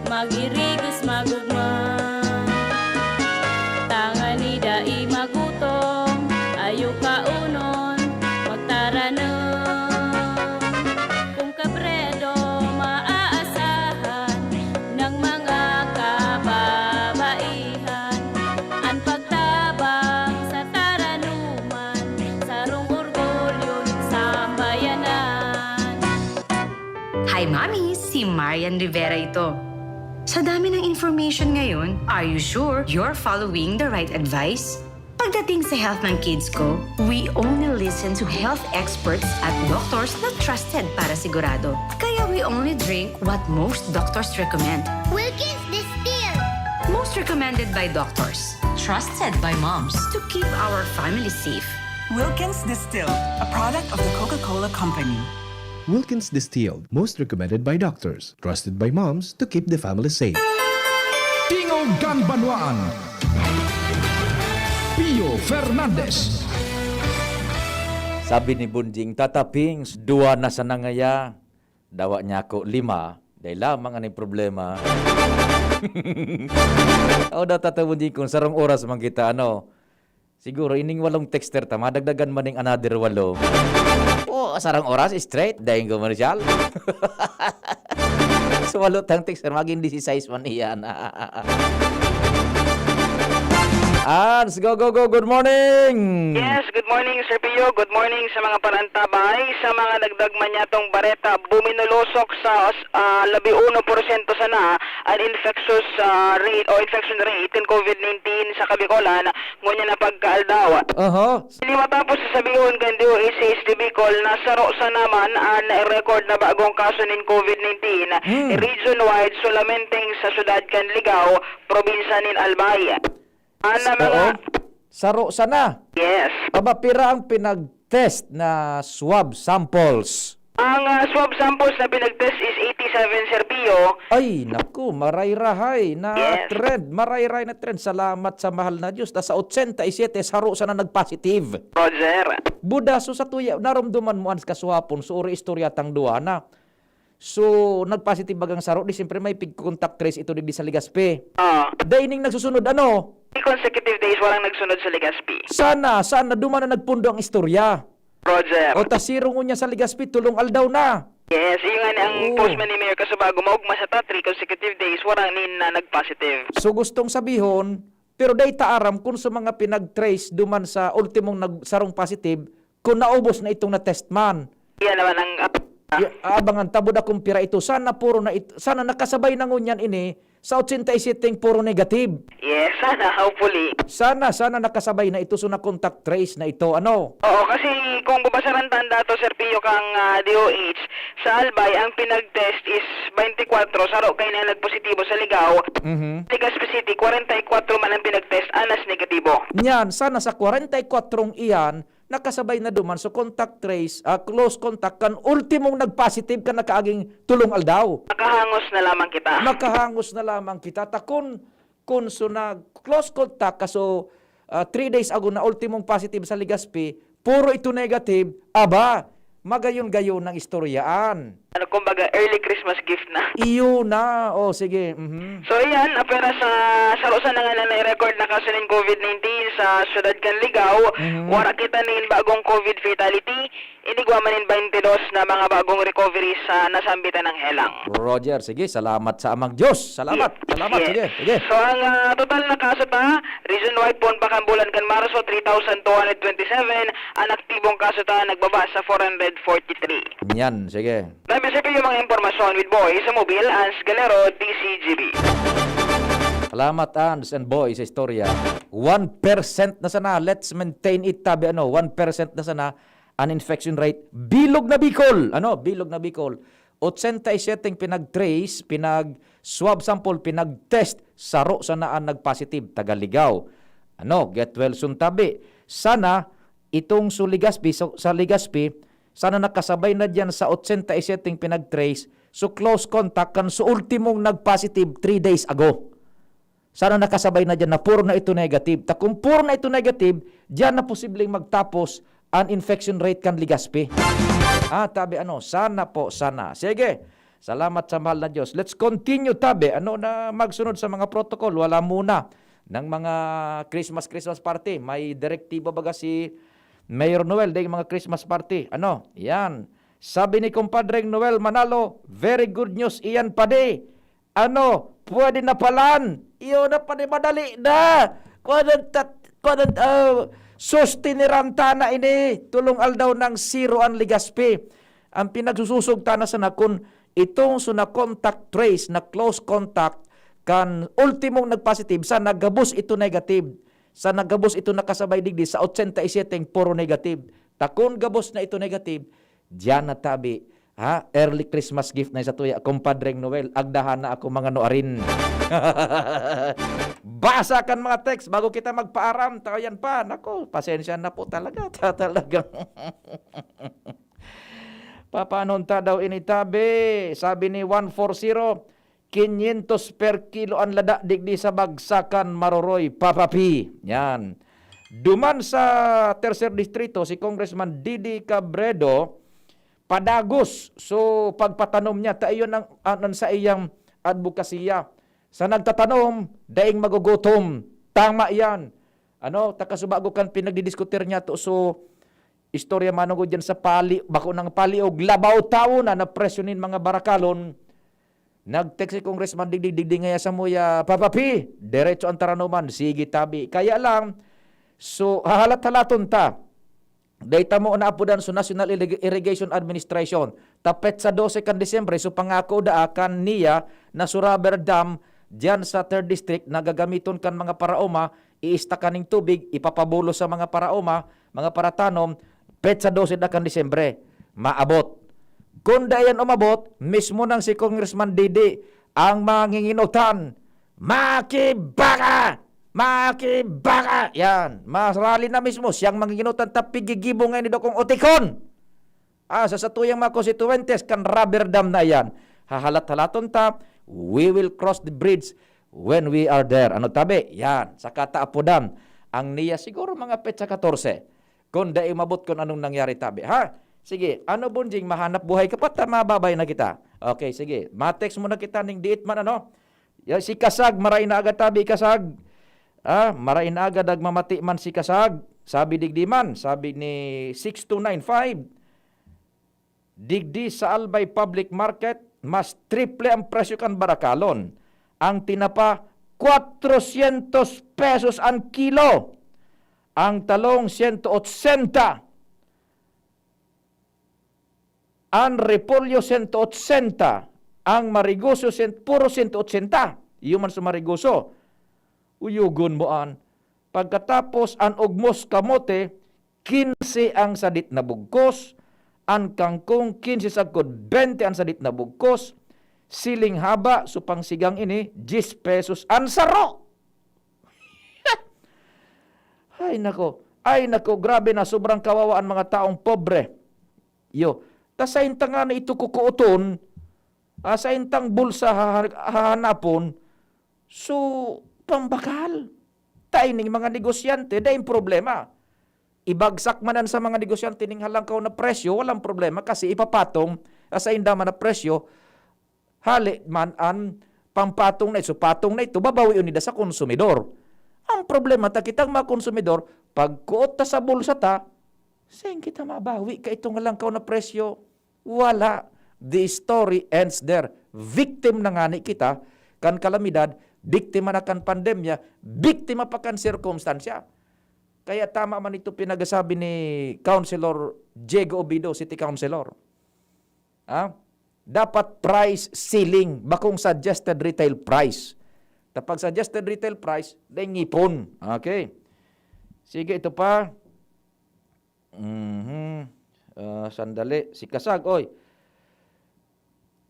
mag-irigos magugma. Tangani dai magutom, ayo kaunon, magtaranom. Kun kabredo maaasahan ng mga kababaihan, an pagtabang sa taranuman, sarong orgulyo nin sambayanan. Hi, Mommies! Si Marian Rivera ito. Sa dami ng information ngayon, are you sure you're following the right advice? Pagdating sa health ng kids ko, we only listen to health experts at doctors na trusted para sigurado. Kaya we only drink what most doctors recommend. Wilkins Distilled. Most recommended by doctors. Trusted by moms to keep our family safe. Wilkins Distilled, a product of the Coca-Cola Company. Wilkins Distilled, most recommended by doctors, trusted by moms to keep the family safe. Tingog kan Banwaan, Pio Fernandez. Sabi ni Bunjing, "Tata Pings, duwa na sana ngaya." Dawa niya ako, lima. Dai lamang aning problema. O daw, Tata Bunjing, kung sarong oras man kita, ano, siguro ining walong texter ta, madagdagan man ning another walo. O, sarong oras, straight, daing komersyal. So, walo tang texter, magin disisais man iyan. Ans, go, go, go, good morning! Yes, good morning, Sir Pio. Good morning sa mga parantabay. Sa mga nagdagman niya tong bareta, buminulusok sa ah, labi uno porsyento sana an infectious ah, rate o infection rate kan COVID nineteen sa Kabicolan ngunyan na pagkaaldaw. Aha. Ini matapos sa sabihon kan D O H C H D Bicol na saro sana man an record na bagong kaso nin COVID nineteen region-wide, solamente sa syudad kan Ligao, probinsya nin Albay. Ana mga Oo. Saro sana. Yes. Aba, pira ang pinag-test na swab samples? Ang ah, swab samples na pinag-test is eighty-seven, Sir Pio. Ay, naku, marayrahay na trend. Marayrahay na trend. Salamat sa mahal na Diyos. Nasa ochenta y siete, saro sana nag-positive. Roger. Buda, so sa tuya, narumduman mo, Ans, kasuhapon, so uri istorya tang duwa na. So, nag-positive bagang saro, di siyempre may pig-contact trace ito digdi sa Legazpi. Ah. Dai ning nagsusunod, ano? Three consecutive days, walang nagsunod sa Legazpi. Sana, sana, duman na nagpundo ang istorya. Roger. O ta zero ngunyan sa Legazpi, tolong aldaw na. Yes, iyo nga ni ang Oo. post man ni Mayor Casubago, maogma sa ta three consecutive days, wara nin na nag-positive. So gustong sabihon, pero dai ta aram kung sa mga pinag-trace duman sa ultimong nag-, sarong positive, kung naubos na itong na-test man. Yan naman ang ap- Ya, abangan ta, buda kung pira ito. Sana puro na it-, sana nakasabay na ngunyan ini sa ochenta y siete puro negative. Yes, sana, hopefully. Sana, sana nakasabay na ito, so na-contact trace na ito. Ano? Oo, kasi kung babasaran ta ang datos, Sir Pio, kang ah, D O H, sa Albay, ang pinag-test is twenty-four, saro kayo na nagpositibo sa Ligao. Mhm. Legazpi City, forty-four man ang pinag-test, anas negatibo. Niyan, sana sa forty-four iyan, nakasabay na duman sa contact trace, ah, close contact kan ultimong nag-positive kan nakaaging tolong aldaw. Makahangos na lamang kita. Makahangos na lamang kita. Ta kun, kun so nag-close contact ka, so, ah, three days ago na ultimong positive sa Legazpi, puro ito negative, aba, magayon-gayon ang istoryaan. Ano, kumbaga, early Christmas gift na. Iyo na. O, sige. Mhm. So, iyan, apera sa saro sa nanganan na i-record na kaso nin COVID nineteen sa siyudad kan Ligao, Mhm. wara kita nin bagong COVID fatality, inigwa man nin twenty-two na mga bagong recoveries sa nasambitan ng helang. Roger, sige, salamat sa Amang Diyos. Salamat, salamat, Yes. sige, sige. So, ang ah, total na kaso ta, region-wide pon pa kan bulan kan Marso, three thousand two hundred twenty-seven. Ang aktibong kaso ta, nagbaba sa four hundred forty-three. Yan, sige. Dami sa yung mga impormasyon with Boy sa Mobile, Ans Galero, D C G B. Salamat, Ans and Boy, sa istorya. One percent na sana. Let's maintain it, tabi, ano, one percent na sana an infection rate. Bilog na Bicol. Ano? Bilog na Bicol. Ochenta y siete pinag-trace, pinag-swab sample, pinag-test. Saro sana an nag-positive, taga Ligao. Ano? Get well soon, tabi. Sana, itong sa Legazpi, so, sa Legazpi, sana nakasabay na diyan sa ochenta y siete pinag-trace, so close contact kan sa ultimong nag-positive three days ago. Sana nakasabay na diyan na puro na ito negative. Ta kung puro na ito negative, diyan na posibleng magtapos an infection rate kan Legazpi. Ah, tabi ano, sana po, sana. Sige, salamat sa mahal na Diyos. Let's continue, tabi. Ano na magsunod sa mga protocol? Wala muna ng mga Christmas, Christmas party. May direktiba baga si Mayor Noel, dahil mga Christmas party. Ano? Yan. Sabi ni Compadre Noel Manalo, "Very good news iyan, padi." Ano? Pwede na palan. Iyo na, padi, madali na. Kuwan ang tat-, kuwan ang, ah, sustineranta na ini. Tulong aldaw ng zero ang Legazpi. Ang pinagsususog ta na sana kun itong so na contact trace, na close contact, kan ultimong nag-positive, sa naggabos ito negative. Sa naggabos ito nakasabay digdi sa ochenta y siete puro negative. Ta kun gabos na ito negative, diyan na tabi. Ha? Early Christmas gift na sa tuya, Compadre Noel. Agdahan na ako mga nuarin. Basa kan mga text bago kita magpaaram. Tao yan pa. Nako, pasensya na po talaga. Ta-, talagang Papanon ta daw ini, tabi? Sabi ni one four zero, quinientos per kilo ang lada digdi sa Bagsakan, Maroroy, Papapi. Yan. Duman sa Tercer Distrito, si Congressman Didi Cabredo, padagos. So, pagpatanom niya, ta iyon ang, ang, ang sa iyang advokasya. Sa nagtatanom, daing magugutom. Tama yan. Ano, takasubago kan pinagdidiskutir niya to. So, istorya manugod dyan sa pali, bako ng paliog, labaw tawo na, na presyo nin mga barakalon. Nag-text si Congressman Digdig, Digdig ngaya sa muya, "Papa P, diretso ang taranuman." Sige, tabi. Kaya lang, so, hahalat-halaton ta. Dai ta mo naapodan so National Irrig-, Irrigation Administration. Ta petsa dose kan Disyembre, so pangako daa kan niya na so rubber dam diyan sa Third District na gagamiton kan mga paraoma, iista kaning tubig, ipapabulos sa mga paraoma, mga paratanom, petsa dose da kan Disyembre, maabot. Kun dai yan umabot, mismo nang si Congressman Didi ang manginginutan, "Makibaka! Makibaka!" Yan. Marali na mismo siyang manginginutan, ta pigigibo ngayon ni Dokong Oticon. Ah, sa satuyang mga konstituwentes, kan rubber dam na yan. Hahalat-halaton ta, we will cross the bridge when we are there. Ano tabi? Yan. Sa kataapodan. Ang niya siguro mga petsa katorse. Kung dai umabot kung anong nangyari tabi. Ha? Sige, ano, Bonjing, mahanap buhay ka pa, ta mababay na kita. Okay, sige. Ma-text mo na kita ning diit man, ano? Ya, si Kasag, maray na aga tabi, Kasag. Ah, maray na aga, nagmamati man si Kasag. Sabi digdi man, sabi ni six two nine five, digdi sa Albay Public Market, mas triple ang presyo kan barakalon. Ang tinapa, cuatrocientos pesos ang kilo. Ang talong, sento otsenta. Ang repolyo, sento otsenta. Ang marigoso, sen-, puro sento otsenta. Iyo man sa marigoso. Uyogon mo an. Pagkatapos, an ugmos kamote, kinse ang sadit na bugkos. An kangkong, kinse sagkod bente an sadit na bugkos. Siling haba, so pangsigang ini, diyes pesos an saro. Ay nako, ay nako, grabe na, sobrang kawawa an mga taong pobre. Iyo, ta sain ta ngani ito kukuoton, ah, sain tang bulsa haha-, hahanapon, so, pambakal. Ta ining mga negosyante, daing problema. Ibagsak man an sa mga negosyante ning halangkaw na presyo, walang problema kasi ipapatong, ah, sainda man na presyo, hali man an pampatong na, so patong na ito, babawion nida sa konsumidor. Ang problema ta kitang mga konsumidor, pagkuot ta sa bulsa ta, sain kita mabawi ka itong halangkaw na presyo? Wala. The story ends there. Victim na ngani kita kan kalamidad, biktima na kan pandemya, biktima pa kan sirkumstansya. Kaya tama man ito pinagasabi ni Councilor Diego Obido, City Councilor. Ah, dapat price ceiling, bakong suggested retail price. Kapag suggested retail price, dai ngipon. Okay. Sige, ito pa. Mhm. Ah, sandali. Si Kasag, oy.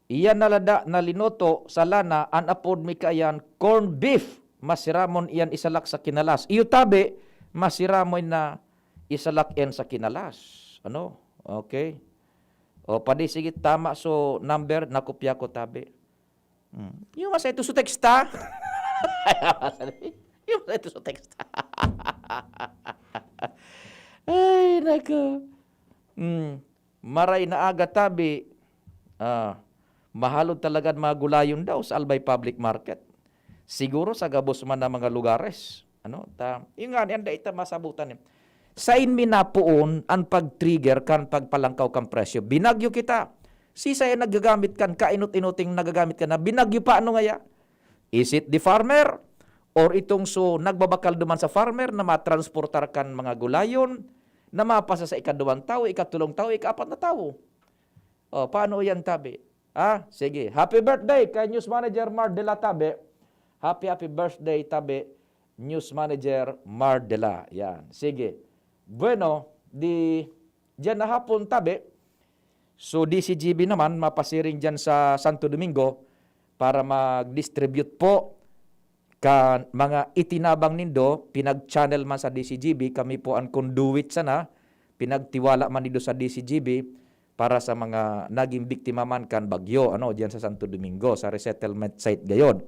Iyan na lada na linoto sa lana, an apod mi kaiyan, corned beef. Masiramon iyan isalak sa kinalas. Iyo tabi, masiramon na isalak iyan sa kinalas. Ano? Okay. O, padi, sige, tama. So, number, nakopya ko, tabi. Hmm. Iyo man sa ito so teksta. Iyo man sa ito so teksta. Ay, nako. Hmm. Maray na aga, tabi. Ah, mahalod talaga an mga gulayon daw sa Albay Public Market. Siguro sa gabos man na mga lugares. Ano, ta, yun nga, yan, dai ta masabutan eh. Sain mi napoon an pag-trigger kan pagpalangkaw kan presyo? Binagyo kita. Sisay an nagagamit kan, kainot-inoting nagagamit kan na binagyo pa, ano ngaya? Is it the farmer? Or itong so nagbabakal duman sa farmer na matransportar kan mga gulayon na mapasa sa ikaduwang tawo, ikatulong tawo, ikaapat na tawo? O, paano yan, tabi? Ah, sige. Happy birthday kay News Manager Mar de la, tabi. Happy, happy birthday, tabi. News Manager Mar de la. Yan. Sige. Bueno, di, diyan na hapon, tabi. So, D C G B naman, mapasiring diyan sa Santo Domingo para mag-distribute po kan mga itinabang nindo, pinag-channel man sa D C G B, kami po ang conduit sana, pinagtiwala man nindo sa D C G B para sa mga naging biktima man kan bagyo, ano, diyan sa Santo Domingo, sa resettlement site gayod.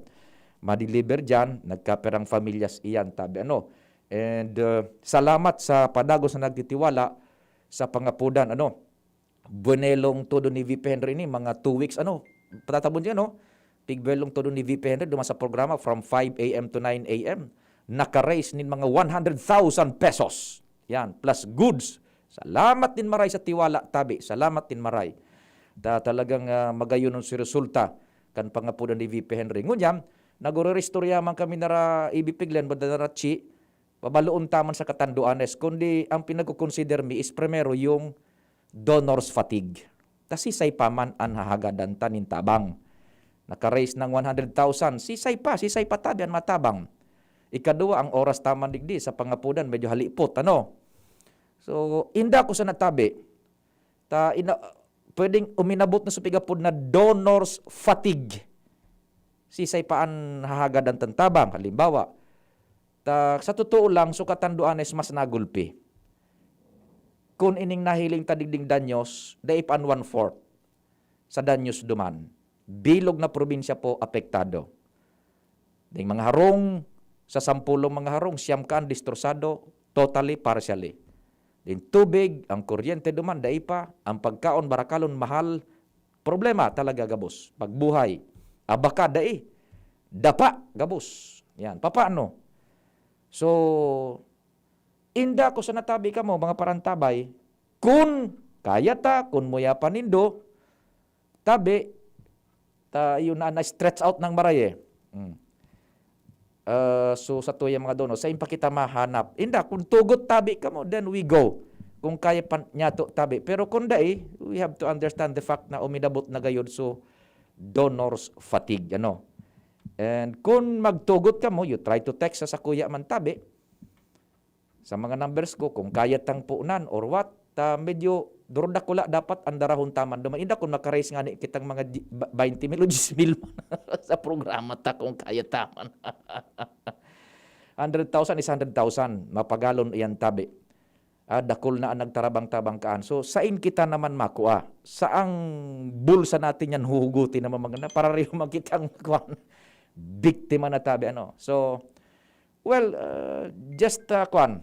Ma-deliver diyan, nagkaperang familias iyan, tabi, ano. And, uh, salamat sa padagos na nagtitiwala sa pangapodan, ano, buenelong todo ni V P Henry ni, mga two weeks, ano, patatabon diyan, no? Tigbuelong todo ni V P Henry duman sa programa from five A M to nine A M. Naka-raise nin mga one hundred thousand pesos. Yan, plus goods. Salamat nin maray sa tiwala, tabi. Salamat nin maray. Ta-, talagang, ah, magayon si resulta kan pangapodan ni V P Henry. Ngunyan, nagre-restorya man kami nara ibipiglen, banda nara Chi, pabaloon ta man sa katanduanes, kundi ang pinagko-consider mi is primero yung donor's fatigue. Ta sisay pa man an hahagadan ta nin tabang. Naka-raise ng one hundred thousand, sisay pa, sisay pa tabi an matabang. Ikaduwa, ang oras ta man digdi sa pangapodan, medyo halipot, ano? So, inda ko sa natabi, ta ina-, pwedeng uminabot na sa pigapod na donor's fatigue. Sisay pa an hahagadan tan tabang? Halimbawa, ta, sa totoo lang, so katanduanes mas nagulpi. Kun ining nahiling ta digding danyos, dai pa an one-fourth sa danyos duman. Bilog na probinsya po apektado. Ding mga harong, sa sampulong mga harong, siyam ka an destrosado, totally, partially. Ding tubig, ang kuryente duman, dai pa, ang pagkaon, barakalon, mahal, problema talaga gabos. Pagbuhay, abaka, dai, dapa, gabos. Yan, papaano? So, Inda ko sa natabi kamo, mga parantabay, kun kaya ta, kun muya pa nindo, tabi, ta, yun na, na-stretch out ng maray eh. Mm. Ah, so, sa tuya mga dono, sa pa kita mahanap. Inda, kung tugot tabi kamo, then we go. Kung kaya pa niya to tabi. Pero kung dai, we have to understand the fact na uminabot na gayod so donor's fatigue. Ano? And kung magtugot kamo, you try to text sa kuya man tabi, sa mga numbers ko, kung kaya tang punan or what, ta medyo duro dakula dapat ang darahon ta man duman. Inda kun maka-raise ngani kitang mga di-, ba-, twenty mil o diyes mil man sa programa ta kung kaya ta man. Hundred thousand is hundred thousand, mapagalon iyan tabi. Ah, dakul na ang nagtarabang-tabang kaan. So, sain kita naman makua? Saang bulsa natin yan huhugutin naman mga na? Parareho man kitang, kwan, biktima na tabi, ano? So, well, ah, just, ah, kwan,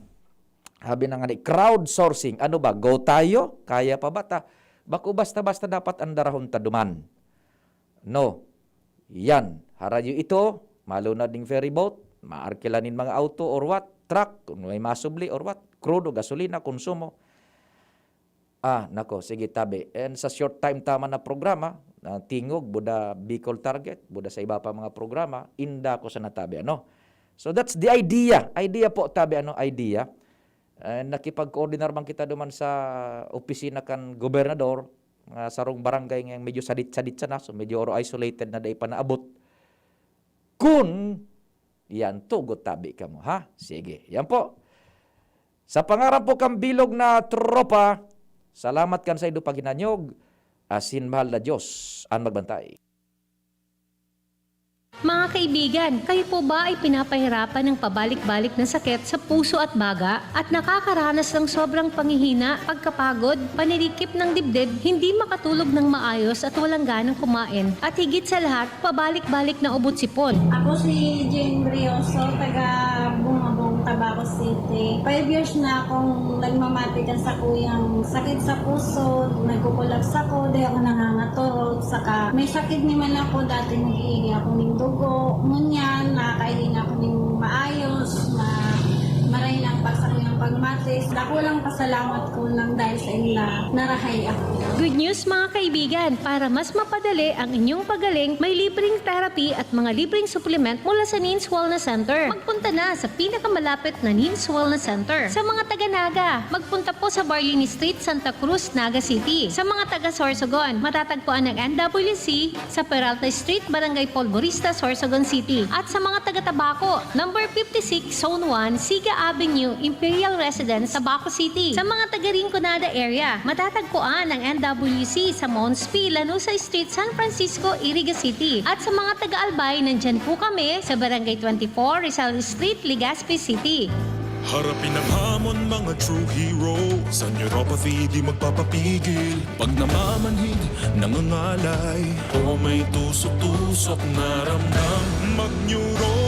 sabi na nga ni, crowdsourcing. Ano ba? Go tayo? Kaya pa ba ta? Bako basta-basta dapat ang darahon ta duman. No. Yan. Harayo ito, malunad ning ferry boat, maarkila nin mga auto or what, truck, kung may masubli or what, crudo, gasolina, konsumo. Ah, nako, sige, tabi. And sa short time tama na programa, na Tingog, buda Bicol Target, buda sa iba pa mga programa, inda ko sa natabi, ano? So that's the idea. Idea po, tabi, ano, idea. Eh, nakipag-coordinar man kita duman sa opisina kan gobernador, nga sarong barangay nga medyo sadit-sadit sana, so medyo oro isolated na dai pa naabot. Kun yan, tugot tabi kamo, ha? Sige, yan po. Sa pangaran po kang bilog na tropa, salamat kan saindo paghinanyog, asin mahal na Diyos an magbantay. Mga kaibigan, kayo po ba ay pinapahirapan ng pabalik-balik na sakit sa puso at baga at nakakaranas ng sobrang panghihina, pagkapagod, panirikip ng dibdib, hindi makatulog ng maayos at walang ganang kumain, at higit sa lahat, pabalik-balik na ubot-sipon? Ako si Jane Brioso, taga Bungabong, Tabaco City. Five years na akong nagmamati kan sakuyang sakit sa puso, nagkukulaps ako, di ako nangangatorog, saka may sakit naman ako, dati nag-iihi ako ning dugo. Ngunyan, nakakahinga ako ning maayos, na maray na ang pagsakuyang pagmatis. Dakulang pasalamat ko lang dahil sa inla, narahay ako. Good news, mga kaibigan! Para mas mapadali ang inyong pagaling, may libreng therapy at mga libreng supplement mula sa Nins Wellness Center. Magpunta na sa pinakamalapit na Nins Wellness Center. Sa mga taga Naga, magpunta po sa Barlini Street, Santa Cruz, Naga City. Sa mga taga Sorsogon, matatagpuan ang N W C sa Peralta Street, Barangay Polvorista, Sorsogon City. At sa mga taga Tabaco, number fifty-six, Zone one, Siga Avenue, Imperial Residence, Tabaco City. Sa mga taga Rinconada area, matatagpuan ang N W C sa Mons P, Lanusa Street, San Francisco, Iriga City. At sa mga taga Albay, nandyan po kami sa Barangay twenty-four, Rizal Street, Legazpi City. Harapin ang hamon, mga true hero. Sa neuropathy, di magpapapigil. Pag namamanhid, nangangalay, o may tusok-tusok na ramdam, mag-neuro